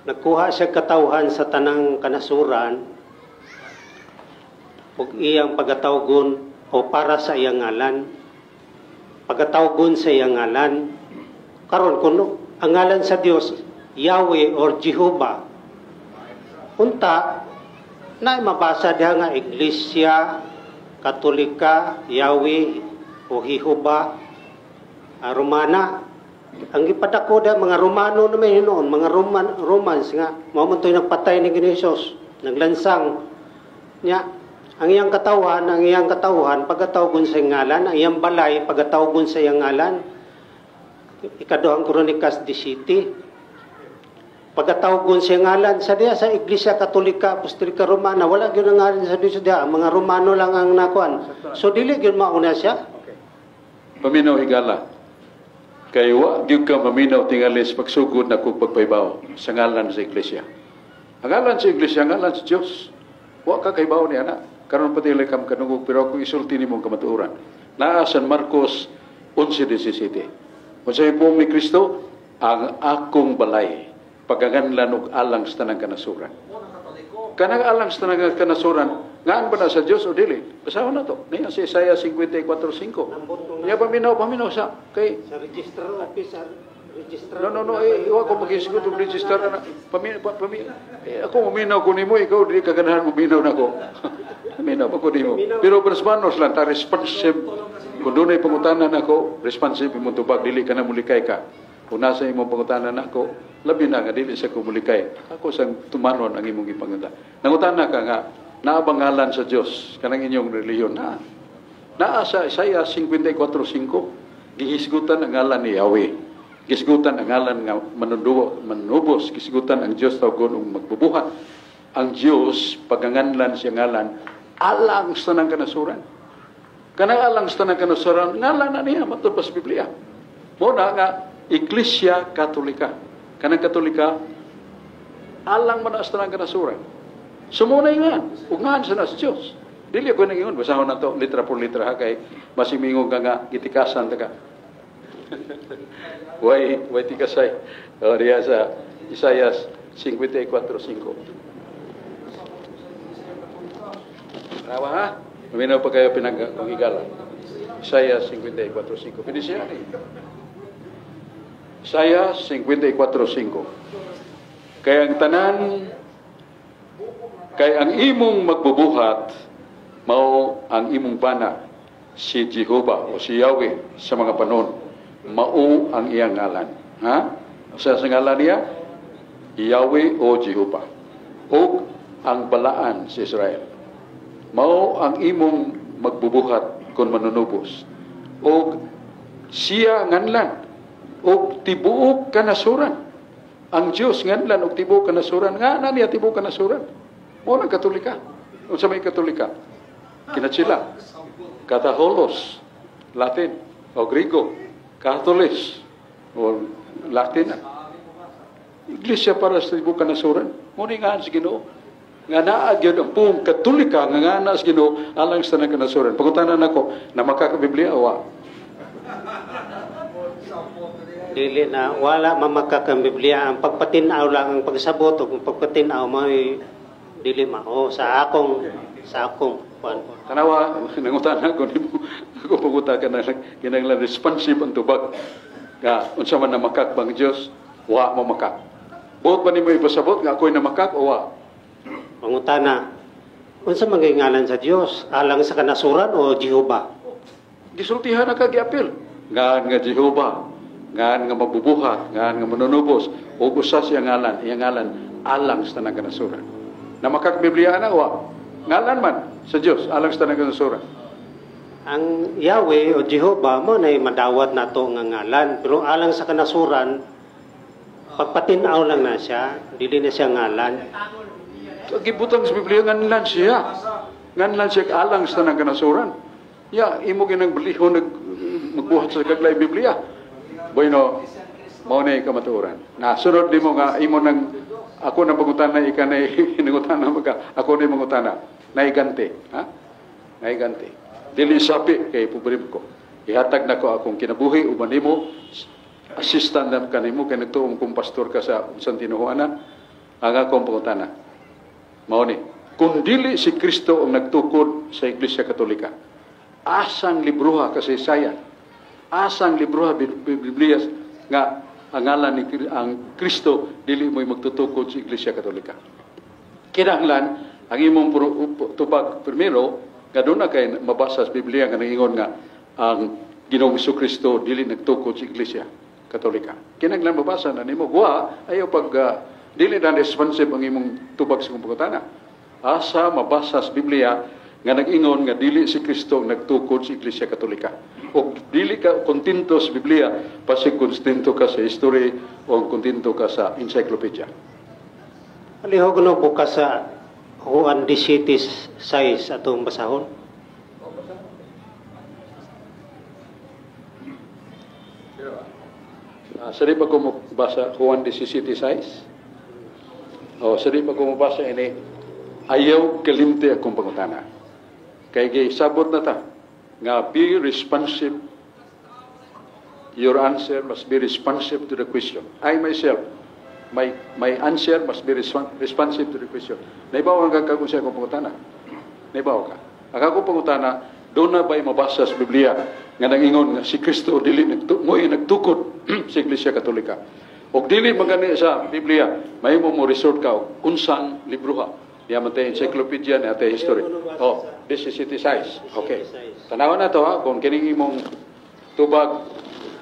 nagkuha siya katawhan sa tanang kanasuran ug iyang pagatawgon o para sa iyang ngalan, pagatawgon sa iyang ngalan. Karon kun ang ngalan sa Dios Yahweh or Jehovah, unta na mabasa diha nga Iglesia Katolika Yahweh o Jehovah Romana. Ang gipadako da mga Romano na may hinuon, mga Romans nga mao man to'y nagpatay ni Ginoo Hesus, naglansang niya. Ang iyang katawhan pagatawgon sa iyang ngalan, ang iyang balay pagatawgon sa iyang ngalan. Ikaduhang Kronikas 17. Pagatawgon sa iyang ngalan sa diya sa Iglesia Katolika Apostolika Romana, wala gyud ang ngalan sa Dios diya, ang mga Romano lang ang nakuan. So dili gyud mauna siya. Paminaw higala. Kay wa gyud ka maminaw tingali sa pagsugod na kog pagpaybaw sa ngalan sa iglesia. Ang ngalan sa iglesia, ang ngalan sa Dios. Wa ka kaybaw ni ana. Karon pati kam kanugog, pero ako isulti nimo ang kamatuoran. Naa San Marcos 11:17. Unsay po ni Kristo? "Ang akong balay pagaganlan og alang sa tanang kanasuran." Kanang alang sa tanang kanasuran, ngaan ba na sa Dios o dili? Basahon na to. Niya si Isaiah 54:5. Niya paminaw, paminaw sa kay Sa register office, sa No, no, no, eh, wa ko maghisgot og register na. Pami, pa, pami, eh, ako muminaw ko nimo, ikaw dili ka ganahan muminaw nako. Minaw pa ko nimo. Pero manos lang, ta responsive. Kung dunay pangutana nako, responsive imong tubag, dili ka na mulikay ka. Kung nasa imong pangutana nako, labi na nga dili sa kumulikay. Ako sang tumanon ang imong gipanguta. Nangutana ka nga, naa bang ngalan sa Dios kanang inyong relihiyon na. Naa sa Isaiah 54:5, gihisgutan ang ngalan ni Yahweh. Gisgutan ang ngalan nga manunduo, manubos, gisgutan ang Dios tawgon og magbubuhat. Ang Dios paganganlan siya ngalan alang sa tanang kanasuran. Kanang alang sa tanang kanasuran, ngalan na niya matud pa sa Biblia. Mo na nga Iglesia Katolika. Kanang Katolika alang man na sa tanang kanasuran. Sumuna nga, ug ngan sa nas Dios. Dili ko nang ingon, basahon na to litra por litra ha, kay masimingon ka nga gitikasan ta ka. Way tikasay. O, diya sa Isaiah 54:5. Tama ha? Maminaw pa kayo pinag-higala. Isaiah 54:5. Pwede siya ni. Isaiah 54:5. Kaya ang tanan, kay ang imong magbubuhat, mao ang imong bana, si Jehova o si Yahweh sa mga panon, mao ang iyang ngalan. Ha? Sa ngalan niya, Yahweh o Jehova. O ang balaan sa Israel. Mao ang imong magbubuhat kung manunubos. O siya nganlan, o tibuok kanasuran. Ang Diyos nganlan og tibuok kanasuran. Nga na niya tibuok kanasuran. Mao nang Katolika. Unsa may Katolika? Kinatsila. Kataholos, Latin o Griego. Katholis o Latin. Iglesia para sa tibuok kanasuran. Mo ni nga sa Ginoo. Nga naa gyud ang buong Katolika nga nga na sa Ginoo alang sa tanang kanasuran. Pangutanan nako, namaka ka Biblia o wa? Dili na wala mamaka kang Biblia, ang pagpatin-aw lang ang pagsabot ug ang pagpatin-aw may dili mao sa akong kuan. Tanawa, nangutana ko nimo, ako panguta ka na kinahanglan responsive ang tubag. Nga unsa man namakak bang Dios, wa mamakak. Buot ba nimo ipasabot nga ako'y namakak o wa? Pangutana, unsa man kay ngalan sa Dios, alang sa kanasuran o Jehova? Gisultihan na ka giapil. Ngan nga Jehova, ngan nga magbubuhat, ngan nga manunubos, ug usa siya ngalan, iyang ngalan alang sa tanang kanasuran. Namakak Biblia ana wa? Ngalan man sa Dios alang sa tanang kanasuran. Ang Yahweh o Jehova mo na madawat nato nga ngalan, pero alang sa kanasuran pagpatin-aw lang na siya, dili na siya ngalan. Gibutang sa Biblia nganlan siya. Nganlan siya alang sa tanang kanasuran. Ya, imo ginang balihon nag magbuhat sa kaglay Biblia. Bueno, mao na kamatuoran. Na sunod nimo nga imo nang ako na pangutana ika na nangutana maka ako na mangutana. Naigante, ha? Naigante. Dili sapi kay pobre ko. Ihatag nako akong kinabuhi uban nimo, assistant na kanimo kay nagtuong kong pastor ka sa unsang tinuhuana. Ang akong pangutana. Mao ni, kung dili si Kristo ang nagtukod sa Iglesia Katolika, asang libroha kasi Isaiah, asang libroha Biblia nga ang ngalan ni ang Kristo dili mo'y magtutukod sa Iglesia Katolika. Kinahanglan ang imong tubag primero nga doon na kay mabasa sa Biblia nga nangingon nga ang Ginoong Jesucristo dili nagtukod sa Iglesia Katolika. Kinahanglan mabasa na nimo wa ayaw pag dili na responsive ang imong tubag sa pangutana. Asa mabasa sa Biblia nga nag-ingon nga dili si Kristo ang nagtukod sa Iglesia Katolika. O dili ka kontento sa Biblia, pasig kontento ka sa history o kontento ka sa encyclopedia. Palihog no bukas sa Juan 17:6 atong basahon. Sari pa ko mabasa Juan 17:6? O, sari pa ko mabasa ini, ayaw kalimti akong pangutana. Kay gisabot na ta nga be responsive. Your answer must be responsive to the question. I myself, my answer must be responsive to the question. Naibaw ang kagkakong siya akong pangutana. Naibaw ka. Ang akong pangutana, doon na ba'y mabasa sa Biblia Nga nangingon nga si Kristo dili mo'y nagtukod sa Iglesia Katolika. Og dili man gani sa Biblia, mahimo mo resort ka og unsang libroha. Diya man tay encyclopedia ni ate history. Oh, this is city size. Okay. Tanawan na to ha, kung kining imong tubag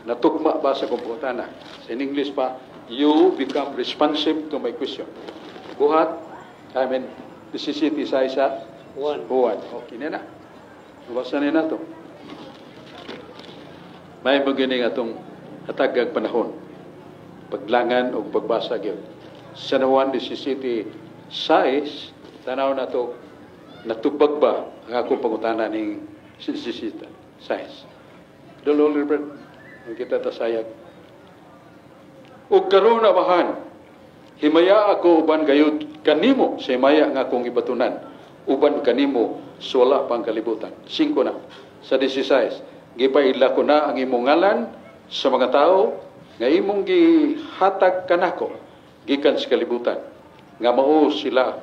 natukma ba sa komputana. Sa in English pa, you become responsive to my question. Buhat, I mean, this is city size sa One. Buhat. Okay na na. Basta na to. May magining atong hatagag panahon. Paglangan o pagbasa gyud. Sa Juan 17:6, tanaw na to, natubag ba ang akong pangutana ning 17:6? Dolo, Robert, ang kita tasayag. Ug karon, Amahan, himaya ako uban gayud kanimo sa himaya nga akong gibatunan uban kanimo sa wala pang kalibutan. Singko na. Sa 16, gipaila ko na ang imong ngalan sa mga tao nga imong gihatag kanako gikan sa kalibutan, nga mao sila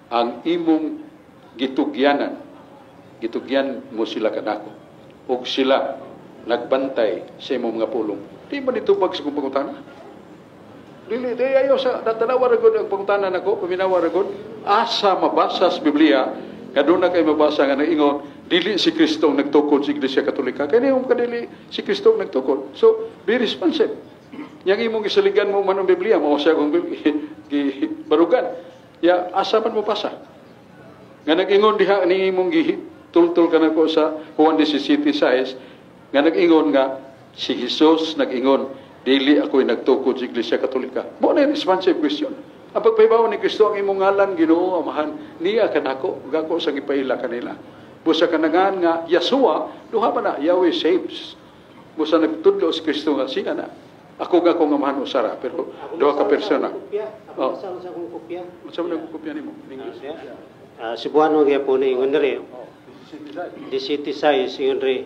ang imong gitugyanan, gitugyan mo sila kanako ug sila nagbantay sa imong mga pulong. Di ba nitubag sa kong pangutana? Dili di ayo sa tanawa ra gud ang pangutana nako, paminawa ra gud. Asa mabasa sa Biblia nga doon na kay mabasa nga naingon dili si Kristo ang nagtukod sa Iglesia Katolika? Kay niyong kadili si Kristo ang nagtukod. So be responsive. Yang imong gisaligan mo man ang Biblia, mao siya kung gibarugan. Ya asa man mo basa nga nag-ingon diha ni imong gitultol kanako sa Juan 17:6 nga nag-ingon nga si Jesus nag-ingon dili ako'y nagtukod sa Iglesia Katolika? Mo na yung responsive question. Ang pagpahibaw ni Kristo ang imong ngalan, Ginoo Amahan, niya kanako ug ako sa gipaila kanila. Busa kanangan nga Yeshua, duha pa na, Yahweh saves. Busa nagtudlo si Kristo nga siya na. Ako nga akong Amahan usara, pero duha ka persona. Ako Oh. basa sa akong kopya. Unsa man ang kopya nimo in English? Cebuano gyapon ni ingon diri. 17:6 ingon diri.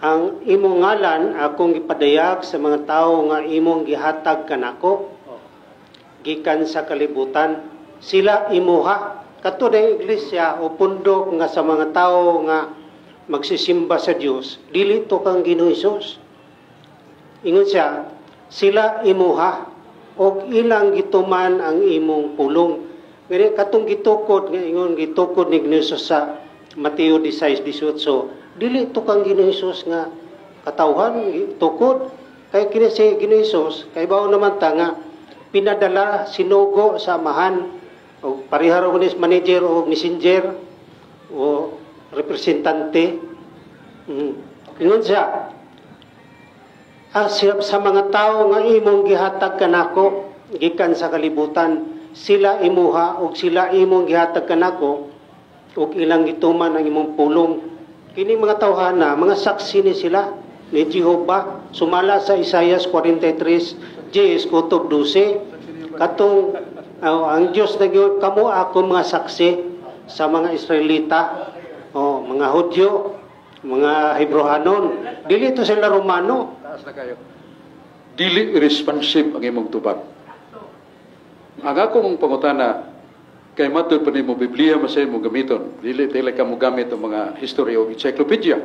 Ang imong ngalan akong gipadayag sa mga tawo nga imong gihatag kanako gikan sa kalibutan, sila imuha. Kato na iglesia o pundok nga sa mga tawo nga magsisimba sa Dios, dili to kang Ginoo Hesus. Ingon siya, sila imuha og ilang gituman ang imong pulong. Ngani katong gitukod nga ingon gitukod ni Ginoo Hesus sa Mateo 16:18, dili to kang Ginoo Hesus nga katawhan tukod, kay kini si Ginoo Hesus kay bawo naman ta nga pinadala, sinugo sa Amahan o pareha ra ni manager o messenger o representante. Ingon siya, sa mga tao nga imong gihatag kanako gikan sa kalibutan, sila imuha ug sila imong gihatag kanako ug ilang gituman ang imong pulong. Kini mga tawhana, mga saksi ni sila ni Jehova, sumala sa Isaias 43 10 kutob 12, katong ang Dios nagyod kamo ako mga saksi sa mga Israelita o mga Hudyo, mga Hebrohanon, dili to sila Romano. Taas na kayo. Dili responsive ang imong tubag. Ang akong pangutana, kay matud pa nimo Biblia masay mo gamiton. Dili tila ka mo gamit ang mga history o encyclopedia.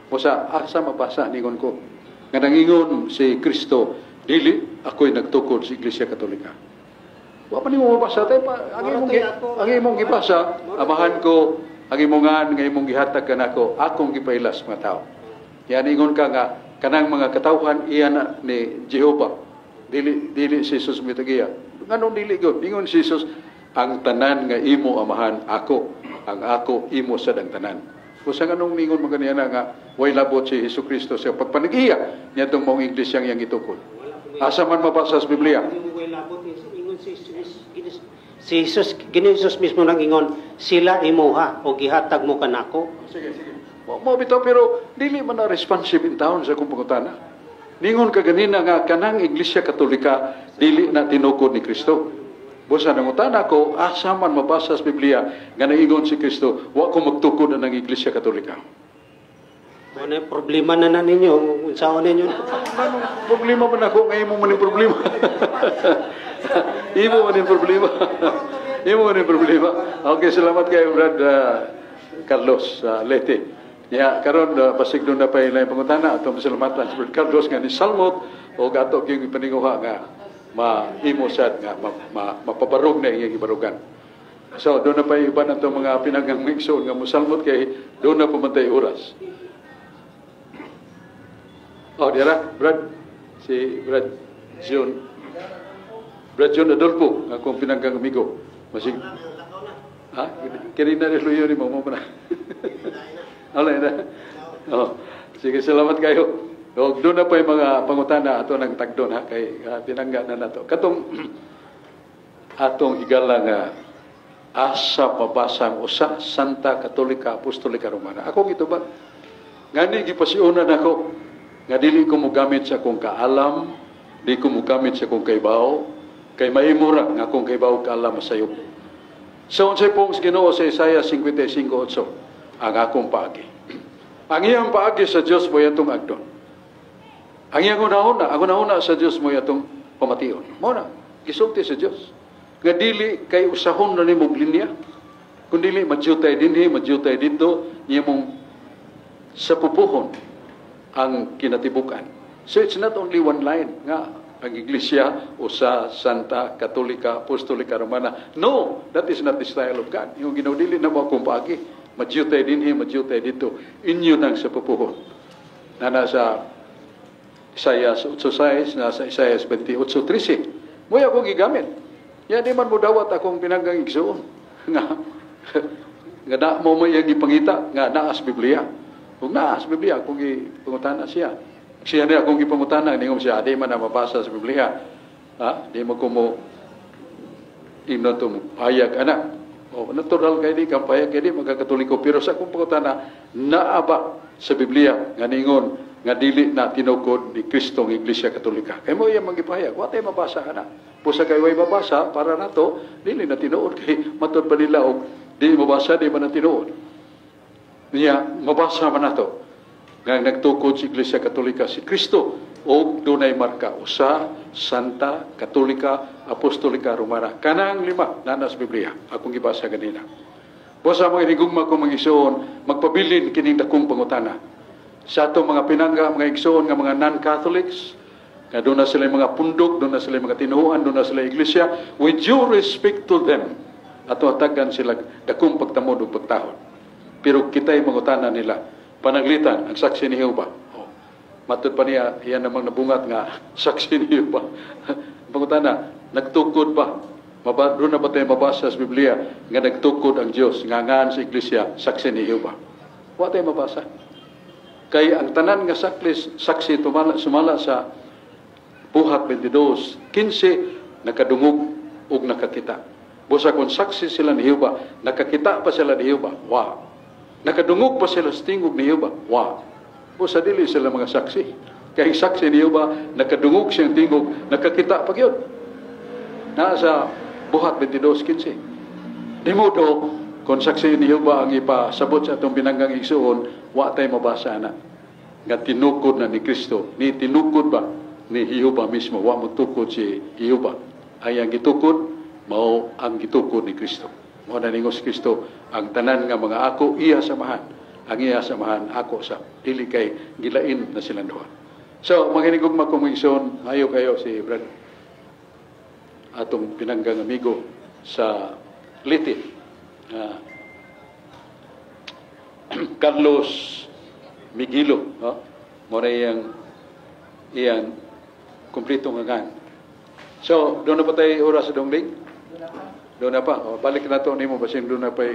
Mo sa asa mabasa ningon ko nga nangingon si Kristo dili ako'y nagtukod sa Iglesia Katolika? Wa pa nimo mabasa tay pa ang imong gibasa, Amahan ko, ang imong ngan nga imong gihatag kanako akong gipailas mga tao. Yan ingon ka nga kanang mga katawhan iya na ni Jehova. Dili dili si Jesus mitagiya. Nganong dili gyud? Ingon si Jesus, ang tanan nga imo Amahan ako, ang ako imo sad ang tanan. Busa nganong ningon man ganiya nga way labot si Hesus Kristo sa pagpanigiya niadtong maong iglesia iyang gitukod? Asa man mabasa sa Biblia? Ingon si Jesus, Ginoo Jesus mismo nang ingon, sila imuha o gihatag mo kanako. Sige, sige. Mo bitaw, pero dili man na responsive in town sa akong pangutana. Ningon ka ganina nga kanang Iglesia Katolika dili na tinukod ni Kristo. Busa nangutana ko, asa man mabasa sa Biblia nga naingon si Kristo, wa ko magtukod ang Iglesia Katolika? Ano yung problema na na ninyo? Unsaon ninyo? Anong problema man ako nga imo man yung problema? Imo man yung problema. Imo man yung problema. Okay, salamat kayo, Brad Carlos Lete. Ya, karon basig duna pa ilay pangutana, atong pasalamatan si Brad Carlos nga ni salmot o ato gyud ipaninguha nga mahimo sad nga mapabarog na iyang gibarugan. So, duna pa iban atong mga pinanggang igsoon nga musalmot kay duna pa man tay oras. Oh, dira, Brad, si Brad John. Brad John Adolfo, nga akong pinanggang amigo. Masig. Ha? Kini na luyo ni mo mo na. Alay na. Oh. Sige, salamat kayo. O, duna pa yung mga pangutana, ato nang tagdon ha, kay tinangga na nato. Katong atong higala nga asa mabasa ang usa, Santa, Katolika, Apostolika Romana. Ako gitubag. Ngani gipasiunan ako nga dili ko mogamit sa akong kaalam, di ko mogamit sa akong kaibaw, kay mahimura nga akong kaibaw kaalam masayop. So unsay pong sa Ginoo sa Isaiah 55:8, ang akong paagi. Ang iyang paagi sa Dios mo atong agdon. Ang iyang hunahuna, ang hunahuna sa Dios mo atong pamation. Mao na, gisulti sa Dios. Nga dili kay usahon na nimo linya. Kung dili madyutay dinhi, madyutay didto, mong sa pupuhon ang kinatibukan. So it's not only one line nga ang Iglesia usa, Santa, Katolika, Apostolika Romana. No, that is not the style of God. Yung Ginoo, dili na mo akong paagi. Madyutay dinhi, madyutay didto. Inyo nang sa pupuhon. Na nasa Isaiah 8:6, nasa Isaiah 28:13. Mo'y akong gigamit. Ya, di man mo dawat akong pinanggang igsoon. Nga, nga na mo may iyang gipangita, nga naas Biblia. Kung naas Biblia, akong gipangutana siya. Siya niya akong gipangutana, ningon siya, di man na mabasa sa Biblia. Ha? Di mo ko mo ingnon to mo payag anak. O, natural kay di kang payag kay di magkakatoliko. Pero sa akong pangutana, naa ba sa Biblia nga ningon nga dili na tinukod ni Kristo ang Iglesia Katolika? Kay mo iya mangipahayag, wa tay mabasa ana. Busa kay way mabasa para nato, dili na tinuod kay matud pa nila og di mabasa, di man na tinuod. Niya mabasa man nato nga nagtukod sa Iglesia Katolika si Kristo og dunay marka usa, Santa, Katolika, Apostolika Romana. Kanang lima naa sa Biblia akong gibasa ganina. Busa mga inigugma ko mga igsoon, magpabilin kining dakong pangutana. Sa atong mga pinangga, mga igsoon nga mga non-Catholics, nga duna sila mga pundok, duna sila mga tinuohan, duna sila iglesia, with due respect to them, ato hatagan sila dakong pagtamod ug pagtahod. Pero kita'y mangutana nila, pananglitan, ang Saksi ni Jehova. Oh. Matud pa niya, iyan namang nabungat nga Saksi ni Jehova. Pangutana, nagtukod ba? Doon na ba tayo mabasa sa Biblia nga nagtukod ang Diyos, nga ngaan sa iglesia, Saksi ni Jehova? Wa tayo mabasa. Kay ang tanan nga saklis, saksi tumala, sumala sa Buhat 22:15, nakadungog ug nakakita. Busa kung saksi sila ni Jehova, nakakita pa sila ni Jehova? Wa. Nakadungog pa sila sa tingog ni Jehova? Wa. Busa dili sila mga saksi. Kay saksi ni Jehova, nakadungog siyang tingog, nakakita pa gyud. Naa sa Buhat 22:15. Di modo, kung saksi ni Jehova ang ipasabot sa atong pinanggang igsuon, wa tay mabasa na nga tinukod na ni Kristo. Ni tinukod ba ni Jehova mismo? Wa mo tukod si Jehova. Ay ang gitukod, mao ang gitukod ni Kristo. Mao na ningos Kristo, ang tanan nga mga ako iya samahan. Ang iya samahan ako sa dili kay gilain na silang duha. So, mga hinigugma ko mga igsoon, ayo kayo si Brad atong pinanggang amigo sa Leyte. Carlos Migilo, no? Mo na iyang iyang kumpletong ngalan. So, duna pa tayo oras sa dongling? Duna pa. O, balik na to nimo basin duna pa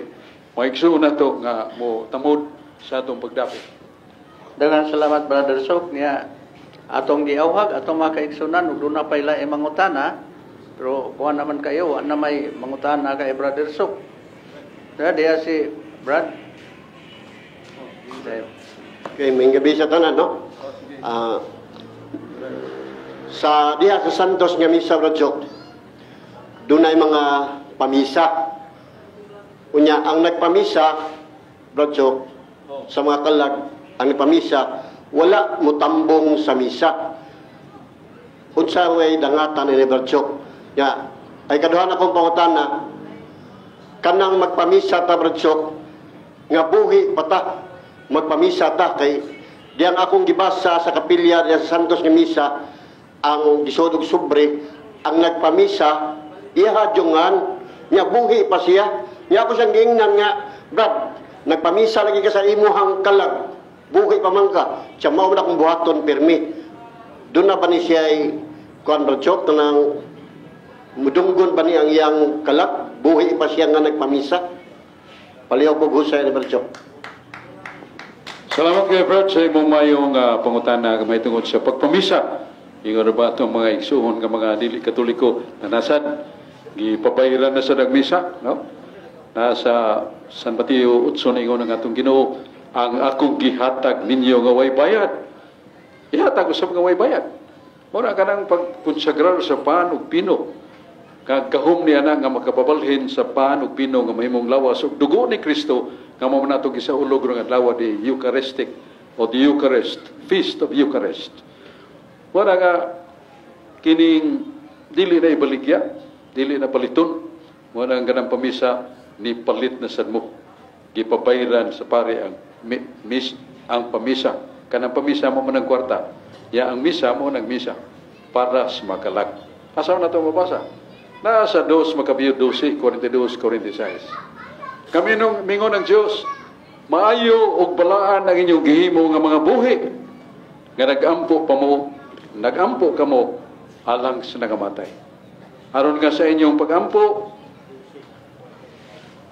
mga igsuon na to nga mo tamod sa atong pagdapit. Daghang salamat, Brother Sok, niya atong giawhag atong mga kaigsunan ug duna pay laing mangutana, pero kuha naman kayo wa na may mangutana kay Brother Sok. Diya diya si Brad. Okay, may gabi sa tanan, no? Sa diha sa Santos nga misa, Brad Jok, dunay mga pamisa. Unya, ang nagpamisa, Brad Jok, sa mga kalag, ang nagpamisa, wala mutambong sa misa. Unsa may dangatan ni Brad Jok? Ya, ay kaduhan akong pangutana, kanang magpamisa ta, Brad Jok, nga buhi pa ta. Magpamisa ta kay diyang akong gibasa sa kapilya diya sa Santos nga misa, ang gisudog sobre ang nagpamisa iya jungan nya buhi pa siya. Nya ako siyang giingnan nga, "Brad, nagpamisa lagi ka sa imuhang kalag, buhi pa man ka." Siya mao man akong buhaton pirmi. Doon na ba ni siya ay kuan, Brad Chok, kanang mudunggon ba ni ang iyang kalag, buhi pa siya nga nagpamisa? Palihog og husay ni Brad Chok. Salamat kay Brad sa imong mayong pangutana nga may tungod sa pagpamisa. Ingon ba atong mga igsuon nga mga dili Katoliko na nasad gipabayran na sa nagmisa, no? Nasa San Mateo 8 na ingon ang atong Ginoo, "Ang akong gihatag ninyo nga way bayad." Ihatag usab nga way bayad. Mura kanang pagkonsagrar sa pan ug pino. Kagahom niya na nga makapabalhin sa pan ug pino nga mahimong lawas ug dugo ni Kristo nga mao man nato gisaulog nga adlaw, the Eucharistic o the Eucharist, Feast of Eucharist. Wala nga kining dili na ibaligya, dili na paliton. Wala ang ganang pamisa ni palit na sad mo. Gipabayran sa pare ang mis ang pamisa. Kanang pamisa mo man ang kwarta. Ya ang misa mo nang misa para sa makalag. Asa na ito mabasa? Nasa 2 Macabeo 12, 42, 46. Kami nung mingon ng Diyos, "Maayo og balaan ang inyong gihimo nga mga buhi nga nagampo pa mo, nagampo kamo alang sa nangamatay. Aron nga sa inyong pagampo,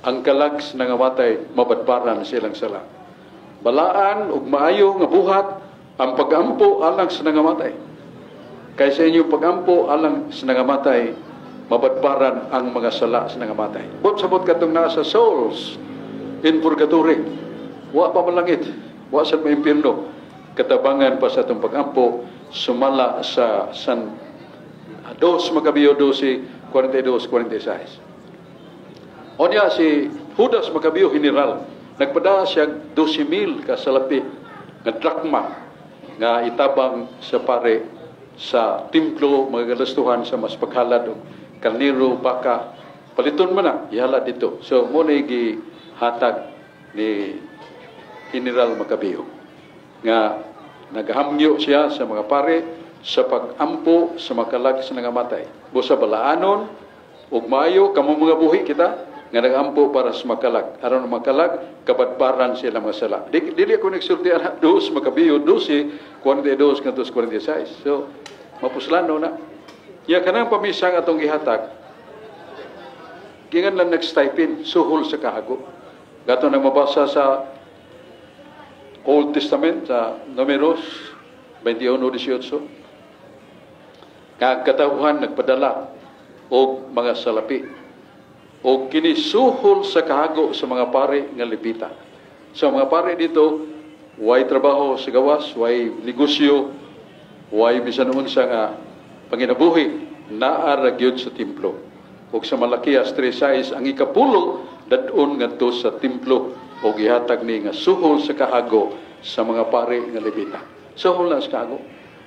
ang kalag sa nangamatay mabadbaran silang sala." Balaan ug maayo nga buhat ang pagampo alang sa nangamatay. Kay sa inyong pagampo alang sa nangamatay, mabadbaran ang mga sala sa nangamatay. But sabot katong nasa souls in purgatory, wa pa malangit, wa sa maimpirno, katabangan pa sa atong pagampo sumala sa San 2 Macabeo 12, 42, 46. Onya si Judas Macabeo general, nagpadala siya 12,000 ka salapi nga drakma nga itabang sa pare sa templo, mga galastuhan sa mas paghalad og karnero, baka, paliton man na ihalad dito. So mo na gihatag ni General Macabeo nga nagahamyo siya sa mga pare sa pag-ampo sa makalag sa nangamatay. Busa balaanon ug maayo kamo mga buhi kita nga nagampo para sa makalag. Aron ang makalag, kabadbaran sila mga sala. Dili ako nagsulti ana, 2 Macabeo 12, 42 ngadto 46. So, mapuslano na. Ya kanang pamisa nga atong gihatag, gingan lang nag-stipend, suhol sa kahago. Gato nang mabasa sa Old Testament, sa Numeros 21:18. Nga ang katawhan nagpadala og mga salapi o kini suhol sa kahago sa mga pare nga Levita. So mga pare dito, way trabaho sa gawas, way negosyo, way bisan unsa nga panginabuhi, naa ra gyud sa templo. Ug sa Malakias 3:6, ang ikapulo dadon ngadto sa templo o gihatag ni nga suhol sa kahago sa mga pare nga Levita. Suhol na sa kahago.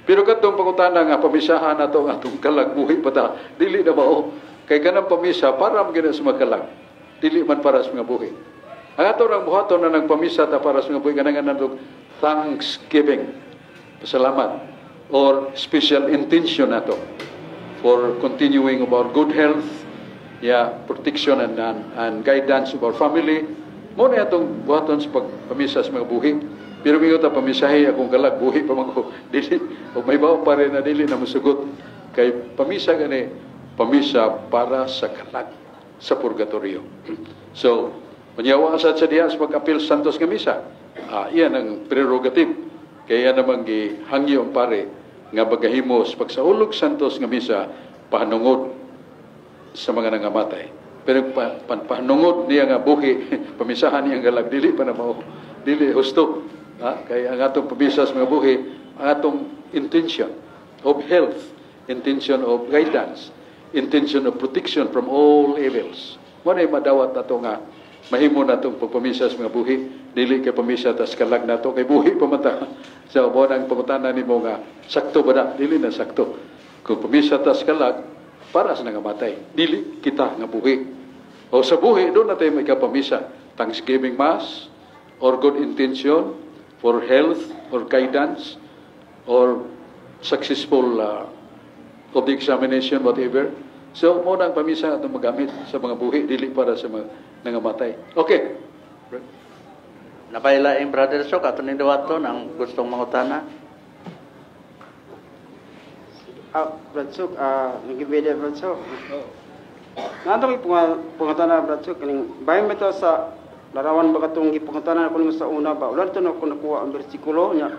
Pero katong pangutana nga pamisahan nato ang atong kalag, buhi pa ta, dili na mao. Kay kanang pamisa para man gyud sa mga, dili man para sa mga buhi. Ang ato rang buhaton na nagpamisa ta para sa mga buhi, kanang natong thanksgiving. Pasalamat or special intention nato for continuing of our good health, yeah, protection and guidance of our family. Mo na atong buhaton sa pagpamisa sa mga buhi. Pero mingon ta pamisahi akong kalag, buhi pa man ko. Dili o may bawo pa rin na dili na musugot. Kay pamisa gani, pamisa para sa kalag sa purgatorio. So, manyawa sad sa diha sa pag-apil santos nga misa. Ah, iyan ang prerogative. Kaya namang gihangyo ang pare nga bagahimo sa pagsaulog santos nga misa pahanungod sa mga nangamatay. Pero pahanungod niya nga buhi, pamisahan niya ang galag, dili pa na mao. Dili husto. Ha? Kaya ang atong pamisa sa mga buhi, ang atong intention of health, intention of guidance, intention of protection from all evils. Mo na madawat nato nga mahimo natong pagpamisa sa mga buhi, dili kay pamisa tas kalag nato kay buhi pa man ta. So mo na ang pangutana nimo nga sakto ba na? Dili na sakto. Kung pamisa tas kalag para sa nangamatay, dili kita nga buhi. O sa buhi doon na tayo may kapamisa, Thanksgiving Mass. or good intention, for health or guidance or successful of the examination, whatever. So, mao na ang pamisa atong magamit sa mga buhi, dili para sa mga nangamatay. Okay. Napailaing, Brother Sok, ato ning dawaton ang gustong mangutana. Ah, Brad Sok, nagibida, Brad Sok. Nga kay pangutana, Brad Sok, kaning bahin ba ito sa larawan ba katong gipangutana ko nimo sa una ba? Wala to na ko nakuha ang bersikulo nya.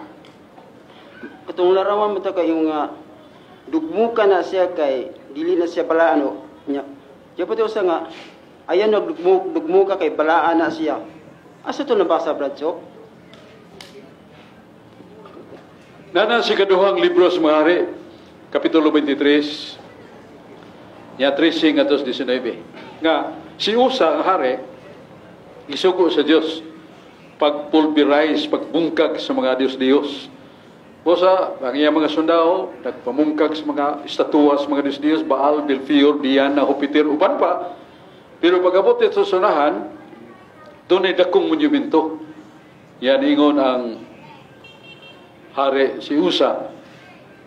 Katong larawan mo to kay yung nga dugmuka na siya kay dili na siya balaan o nya. Diya pa to sa nga ayan nagdugmuk dugmuka kay balaan na siya. Asa to nabasa, Brad Sok? Nana si kaduhang libro sa mga hari, Kapitulo 23, niya 13 ngadto 19. Nga, si Usa ang hari, isugo sa Dios pagpulverize, pagbungkag sa mga Diyos-Diyos. Usa, ang iyang mga sundao, nagpamungkag sa mga estatuwa sa mga Diyos-Diyos, Baal, Belfior, Diana, Jupiter, uban pa. Pero pag-abot ito sa sunahan, doon ay dakong monumento. Yan ingon ang hari si Usa.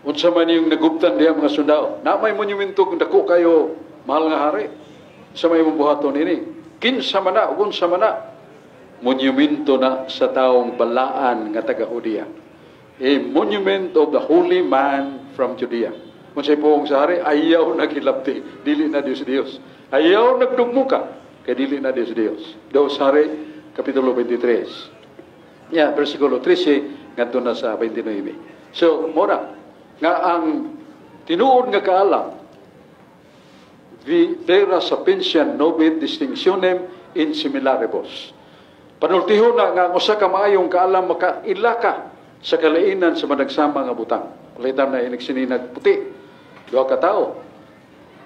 Unsa man yung naguptan diha mga sundao. Na may monumento kung dako kayo, mahal nga hari. Sa may imong buhaton ini. Kinsa man na, ug unsa man na. Monumento na sa taong balaan nga taga Judea. A monument of the holy man from Judea. Kung sa ipuong sa hari, ayaw naghilabti. Dili na Diyos Diyos. Ayaw nagdugmuka. Kay dili na Diyos Diyos. Dos Hari, Kapitulo 23. Yeah, versikulo 13, ngadto na sa 29. So, mora, nga ang tinuod nga kaalam, vera sapientia novit distinctionem in similaribus. Panultihon na nga ang usa ka maayong kaalam makaila ka sa kalainan sa managsama nga butang. Palitan na inigsininag puti, duha ka tawo.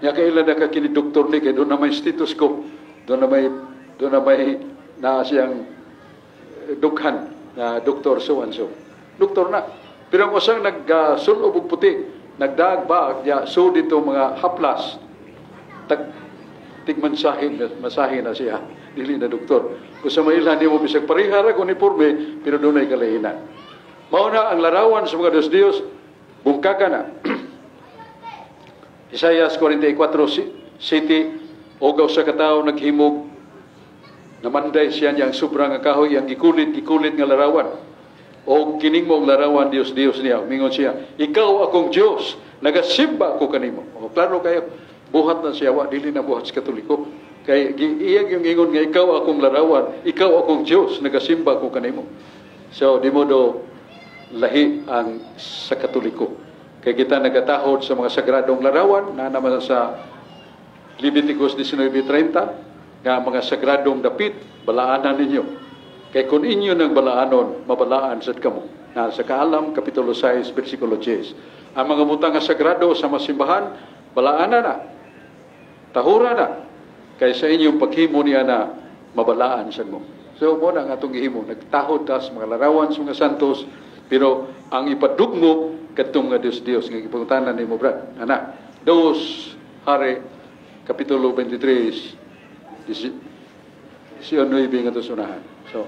Nya kaila na ka kini doktor ni kay doon na may stethoscope, doon na may naa siyang dughan na doktor so and so. Doktor na. Pero ang usang nagsulob og puti, nagdagbag, ya, so dito mga haplas, tag, tigmansahin, masahin na siya, dili na doktor. Kung sa mailhan nimo bisag parehara og uniforme, pero doon ay kalainan. Mao na ang larawan sa mga Diyos Diyos, bungkaka na. Isaias 44:7, ogaw sa katao naghimog, namanday siya niya ang sobra nga kahoy, ang gikulit, gikulit nga larawan. O kining mo ang larawan, Diyos, Diyos niya. Mingon siya, ikaw akong Diyos, nagasimba ako kanimo. O, klaro kayo, buhat na siya, wa, dili na buhat sa Katoliko. Kay iyang yung ingon nga, ikaw akong larawan, ikaw akong Diyos, nagasimba ako kanimo. So, di mo do lahi ang sa Katoliko. Kay kita nagatahod sa mga sagradong larawan, na naman sa Leviticus 19:30, nga mga sagradong dapit, balaanan ninyo. Kay kung inyo ng balaanon, mabalaan sad kamo. Na sa Kaalam, Kapitulo 6, versikulo 10. Ang mga butang nga sagrado sa masimbahan, balaanan na. Tahura na. Kay sa inyong paghimo niya na mabalaan sad mo. So, mo na ang atong gihimo. Nagtahod ta sa mga larawan sa mga santos, pero ang ipadugmo, kadtong nga Diyos Diyos, nga gipangutanan nimo, Brad. Ana, Dos Hari, Kapitulo 23, 19 nga sunahan. So,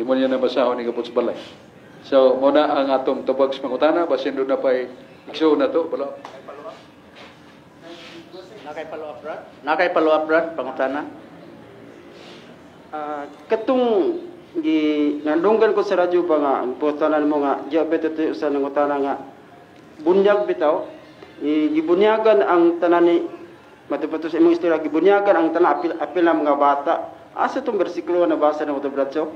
di mo niya nabasahon ni kapot sa balay. So, muna ang atong tubag sa pangutana, basin doon na pa'y ikso na to. Bala. Nakay follow up, Brad? Nakay follow up, Brad, pangutana? Katong gi nandunggan ko sa radyo ba nga ang pangutana mo nga diabetes ito sa nangutana nga bunyag bitaw gibunyagan ang tanan ni matupato sa imong istorya, gibunyagan ang tanan apil, apil na mga bata. Asa tong bersikulo na nabasa namo to, Brad Sok?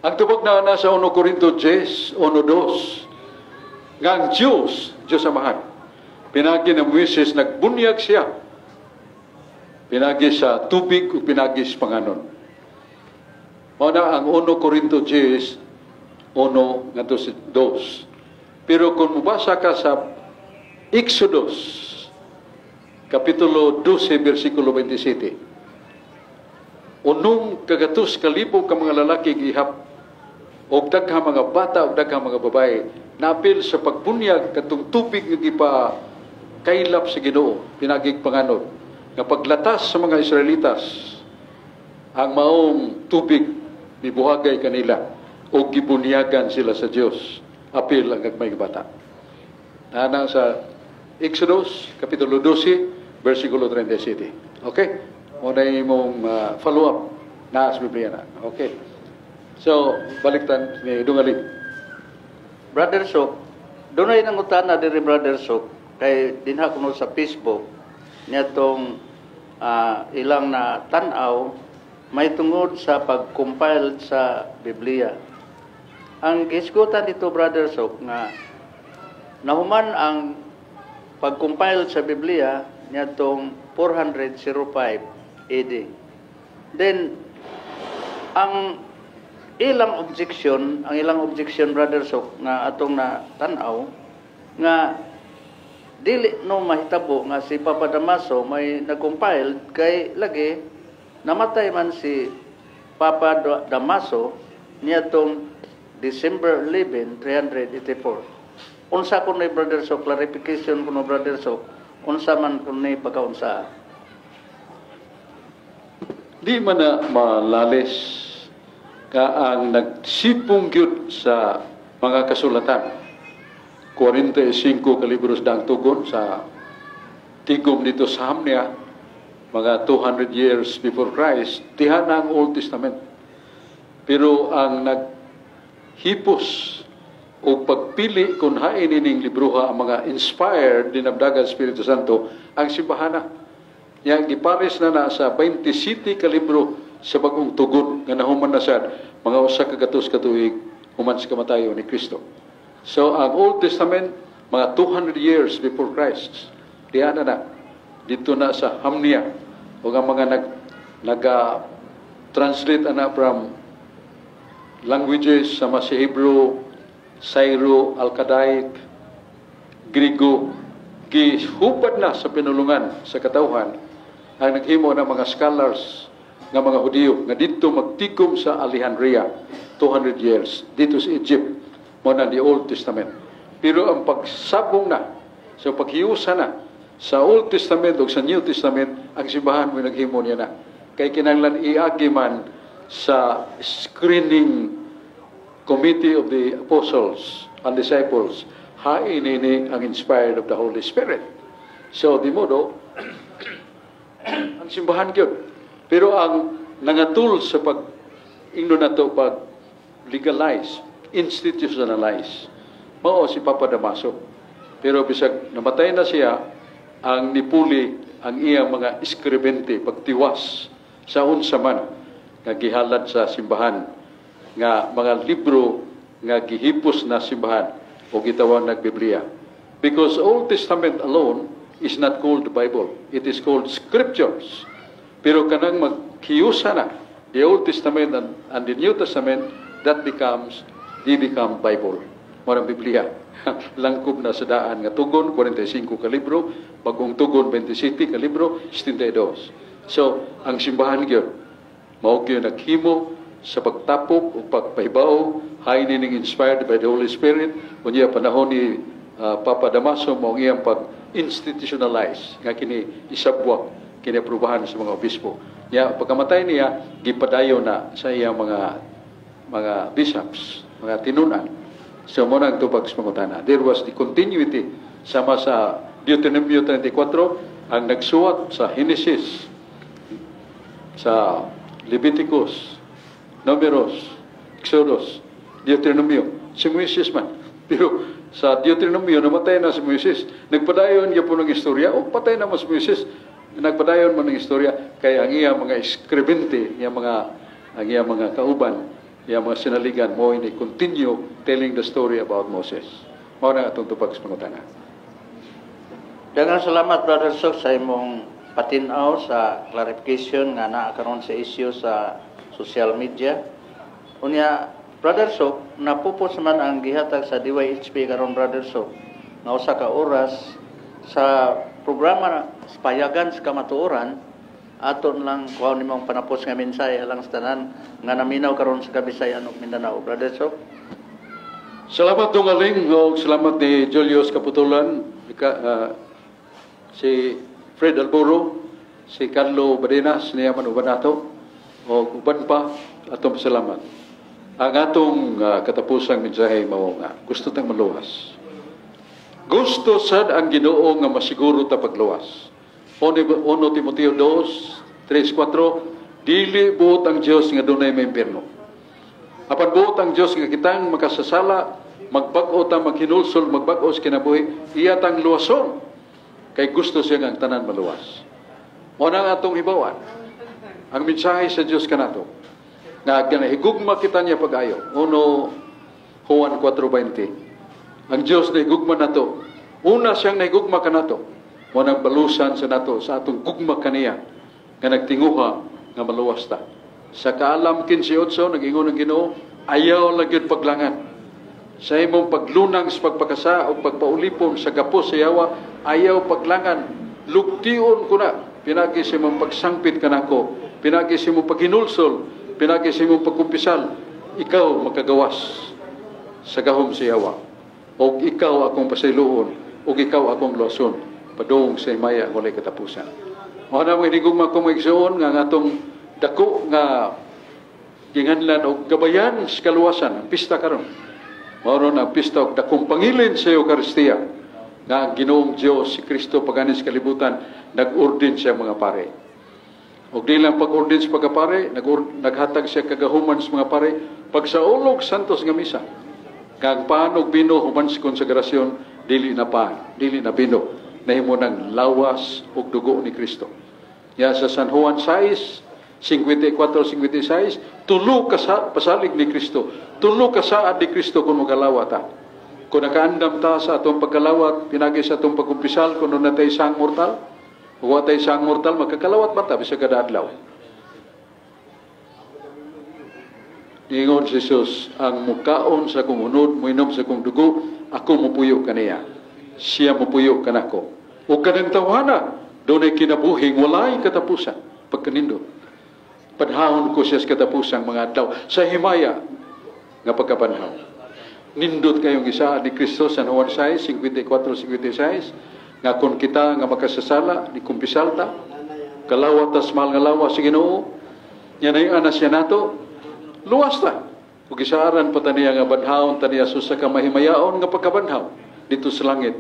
Ang tubag na nasa 1 Corinto 10, 1:2. Nga ang Diyos, Diyos Amahan, pinagi ng Moises, nagbunyag siya. Pinagi sa tubig o pinagi sa panganon. Mao na ang 1 Corinto 10, 1 ngadto sa 2. Pero kung mubasa ka sa Exodus, Kapitulo 12, versikulo 27, 600,000 ka mga lalaki gihap, og daghang mga bata og daghang mga babae, napil sa pagbunyag katong tubig nga gipa kaylap sa Ginoo, pinagig panganod, nga paglatas sa mga Israelitas Ang maong tubig mibuhagay kanila o gibunyagan sila sa Dios. Apil ang gagmay nga bata. Ana sa Exodus kapitulo 12 versikulo 37. Okay? Mao na imong follow up na sa Biblia na. Okay. So, baliktan ni Dungaling. Brother Sok, dunay nangutana diri, Brother Sok, kay dinha kuno sa Facebook niadtong ilang na tan-aw may tungod sa pag-compile sa Biblia. Ang gisgutan dito, Brother Sok, nga nahuman ang pag-compile sa Biblia niadtong 405 AD. Then ang ilang objection, Brother Sok, nga atong na tan-aw nga dili no mahitabo nga si Papa Damaso may nag-compile kay lagi namatay man si Papa Damaso niadtong December 11, 384. Unsa kuno, Brother Sok, clarification kuno, Brother Sok, unsa man kuno pagkaunsa? Di man na malalis ka ang nagsipong gyud sa mga kasulatan. 45 ka libros dang tugon sa tigom dito sa Hamnia, mga 200 years before Christ, diha na ang Old Testament. Pero ang naghipos o pagpili kung hain ining libroha ang mga inspired dinabdagan Espiritu Santo ang simbahana. Yang gipares na na sa 27 ka libro sa Bagong Tugon nga nahuman na sad mga 100 ka tuig human sa kamatayon ni Kristo. So ang Old Testament, mga 200 years before Christ. Diha na na dito na sa Hamnia o ang mga naga translate ana from languages sama si Hebrew, Syro, Alkadaic, Grigo, gihupad na sa pinulungan sa katawhan ang naghimo ng mga scholars nga mga Hudiyo nga didto magtikom sa Alejandria 200 years dito sa Egypt, mo na the Old Testament. Pero ang pagsabong na sa paghiusa na sa Old Testament o sa New Testament, ang simbahan mo naghimo niya na kay kinahanglan iagi man sa screening committee of the apostles and disciples, hain ini ang inspired of the Holy Spirit. So di modo ang simbahan gyud. Pero ang nangatul sa pag ingno nato pag legalize, institutionalize, mao si Papa Damaso. Pero bisag namatay na siya, ang nipuli ang iyang mga eskribente pagtiwas sa unsa man nga gihalad sa simbahan nga mga libro nga gihipos na simbahan o gitawag nag Biblia. Because Old Testament alone is not called the Bible. It is called Scriptures. Pero kanang magkiyusa na the Old Testament and the New Testament, that becomes, they become Bible. Mao Biblia. Langkob na sa daan nga tugon, 45 ka libro, Bagong Tugon, 27 ka libro, 72. So, ang simbahan gyud, mao gyud naghimo sa pagtapok o pagpahibaw, hain ning inspired by the Holy Spirit, unya panahon ni Papa Damaso, mao ang iyang pag-institutionalize nga kini isabwak, kini aprubahan sa mga obispo. Nya pagkamatay niya, gipadayon na sa iyang mga bishops, mga tinunan. So mo nang tubag sa pangutana. There was the continuity sama sa Deuteronomio 34, ang nagsuwat sa Genesis, sa Leviticus, Numeros, Exodus, Deuteronomio, si Moises man. Pero sa Deuteronomio, namatay na si Moises. Nagpadayon niya po ng istorya, o patay na mo si Moises. Nagpadayon man ng istorya, kaya ang iya mga eskribente, iya mga, ang iya mga kauban, iya mga sinaligan, mo ini continue telling the story about Moses. Mao na atong tubag sa pangutana. Daghang salamat, Brother Sok, sa imong patinaw sa clarification nga naa karon sa issue sa social media. Unya, Brother Sok, napupos man ang gihatag sa DYHP karon, Brother Sok, nga usa ka oras sa programa sa Payagan sa Kamatuoran. Aton lang kuha nimong panapos nga mensahe alang sa tanan nga naminaw karon sa Kabisayan ug Mindanao, Brother Sok. Salamat, Dungaling, o salamat ni Julius Kaputulan, si Fred Alburo, si Carlo Badenas, niya man uban nato. O uban pa atong pasalamat. Ang atong katapusang mensahe mao nga gusto tang maluwas. Gusto sad ang Ginoo nga masiguro ta pagluwas. 1 Timoteo 2, 3, 4, dili buot ang Dios nga dunay maimpierno. Apan buot ang Dios nga kitang makasasala, magbag-o ta, maghinulsol, magbag-o sa kinabuhi, iya tang luwason. Kay gusto siya nga ang tanan maluwas. Mao na ang atong hibawan. Ang mensahe sa Dios kanato nga ginahigugma kita niya pag-ayo. 1 Juan 4:20. Ang Dios nahigugma nato. Una siyang nahigugma kanato. Mao nang balusan sa nato sa atong gugma kaniya nga nagtinguha nga maluwas ta. Sa Kaalam 15:8, nag-ingon ang Ginoo, "Ayaw lang gyud paglangan. Sa imong paglunang sa pagpakasa o pagpaulipon sa gapos sa yawa, ayaw paglangan. Lugtion ko na, pinagi sa imong pagsangpit kanako, pinagi sa imong paghinulsol, pinagi sa imong pagkumpisal, ikaw makagawas sa gahom sa yawa. O ikaw akong pasayloon, o ikaw akong luwason, padung sa himaya walay katapusan." Mao na, mga hinigugma kong igsoon, nga ang atong dako nga ginganlan og gabayan sa kaluwasan, ang pista karon. Mao ron ang pista og dakong pangilin sa Eukaristiya nga ang Ginoong Dios si Kristo pag-anhi sa kalibutan, nag-ordin siya mga pare. Og di lang pag-ordin sa pagkapare, naghatag siya kagahuman sa mga pare pagsaulog santos nga misa. Nga ang pan og bino human sa konsagrasyon dili na pan, dili na bino, nahimo ng lawas ug dugo ni Kristo. Ya sa San Juan 6, 54, 56, tulo ka sa pasalig ni Kristo, tulo ka saad ni Kristo kung makalawat ta. Kung nakaandam ta sa atong pagkalawat, pinagi sa atong pagkumpisal, kung natay sang mortal, wa tay sang mortal, magkakalawat ba ta bisag kada adlaw? Ingon si Jesus, "Ang mukaon sa akong unod, muinom sa akong dugo, ako mupuyo kaniya. Siya mupuyo kanako." O kanang tawhana, dunay kinabuhing walay katapusan. Pagkanindot. Panhawon ko siya sa katapusang mga adlaw sa himaya nga pagkapanhaw. Nindot kayong isa ni Kristo sa Juan 6, 54, 56, nga kung kita nga makasasala, ni kumpisal ta, kalawat tas mahal nga lawas sa Ginoo, yan ay anas siya nato, luwas ta. Ug isaaran pa ta niya nga banhawon ta niya sa kamahimayaon nga pagkabanhaw dito sa langit,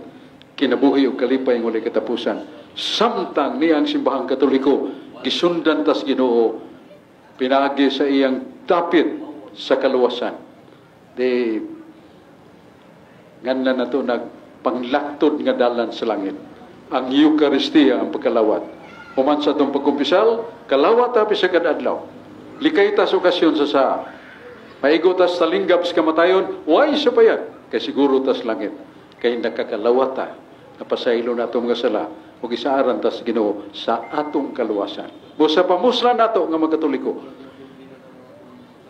kinabuhi ug kalipay ng walay katapusan. Samtang niya ang Simbahang Katoliko, gisundan tas Ginoo, pinaagi sa iyang dapit sa kaluwasan. Di nganlan na to nagpanglaktod nga dalan sa langit. Ang Eucharistia ang pagkalawat. Human sa atong pagkumpisal, kalawat ta bisag kada adlaw. Likay ta sa okasyon sa saa. Maigo ta sa talinggap sa kamatayon, why sa payag? Kay siguro ta sa langit. Kay nakakalawat ta, napasaylo na atong mga sala, ug isaaran ta sa Ginoo sa atong kaluwasan. Busa pamusla nato nga mga Katoliko,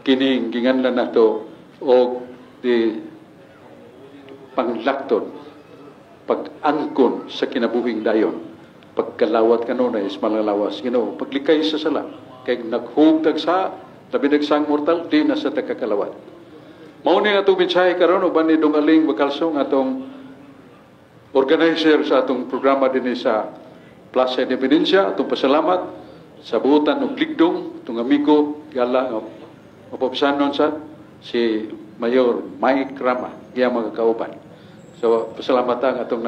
kining ginganlan nato og di panglaktod, pag-angkon sa kinabuhing dayon, pagkalawat kanunay sa malalawas Ginoo, paglikay sa sala, kay naghugtag sa labi nagsang mortal, di na sa takakalawat. Mao ni atong mensahe karon uban ni Dong Aling Bakalso nga atong organizer sa atong programa dinhi sa Plaza Independencia. Atong pasalamat sa buutan og ligdong atong amigo gala nga mapapisanon sa si Mayor Mike Rama, iya mga kauban. So pasalamat ang atong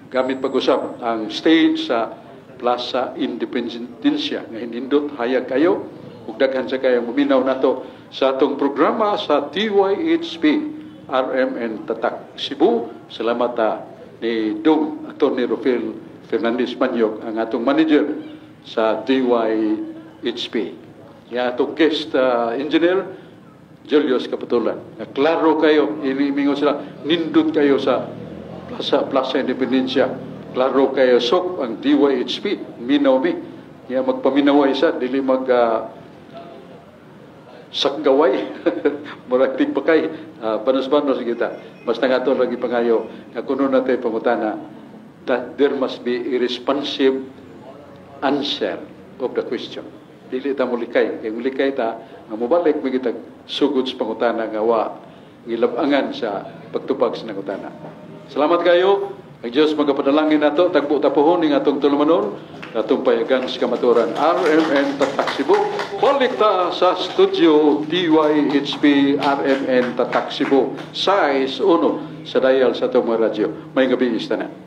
gamit pag-usap ang stage sa Plaza Independencia nga hinindot hayag kayo ug daghan sa kayo muminaw nato sa atong programa sa DYHP RMN Tatak Cebu. Salamat ta ni Dong Atty. Rufil Fernandez Manyok, ang atong manager sa DYHP. Ya atong guest engineer Julius Kapatulan. Nga klaro kayo, inimingon sila, nindot kayo sa Plaza Independencia. Klaro kayo sok ang DYHP, minaw mi. Ya magpaminaway sa dili mag sakgaway. Murag tigpakay, banos-banos kita. Basta nga ito lagi pangayo, nga kuno natin pangutana, that there must be a responsive answer of the question. Dili ta mulikay. Kay mulikay ta, nga mobalik mi kita sugod sa pangutana nga wa gilabangan sa pagtubag sa nangutana. Salamat kayo. Ang Diyos magapanalangin nato, tagbo tapuhon ning atong tulumanon, atong payagan sa kamatuoran. RMN Tatak Cebu. Balik ta sa studio DYHP RMN Tatak Cebu. Size 1 sa dial sa atong mga radyo. Maayong gabii tanan.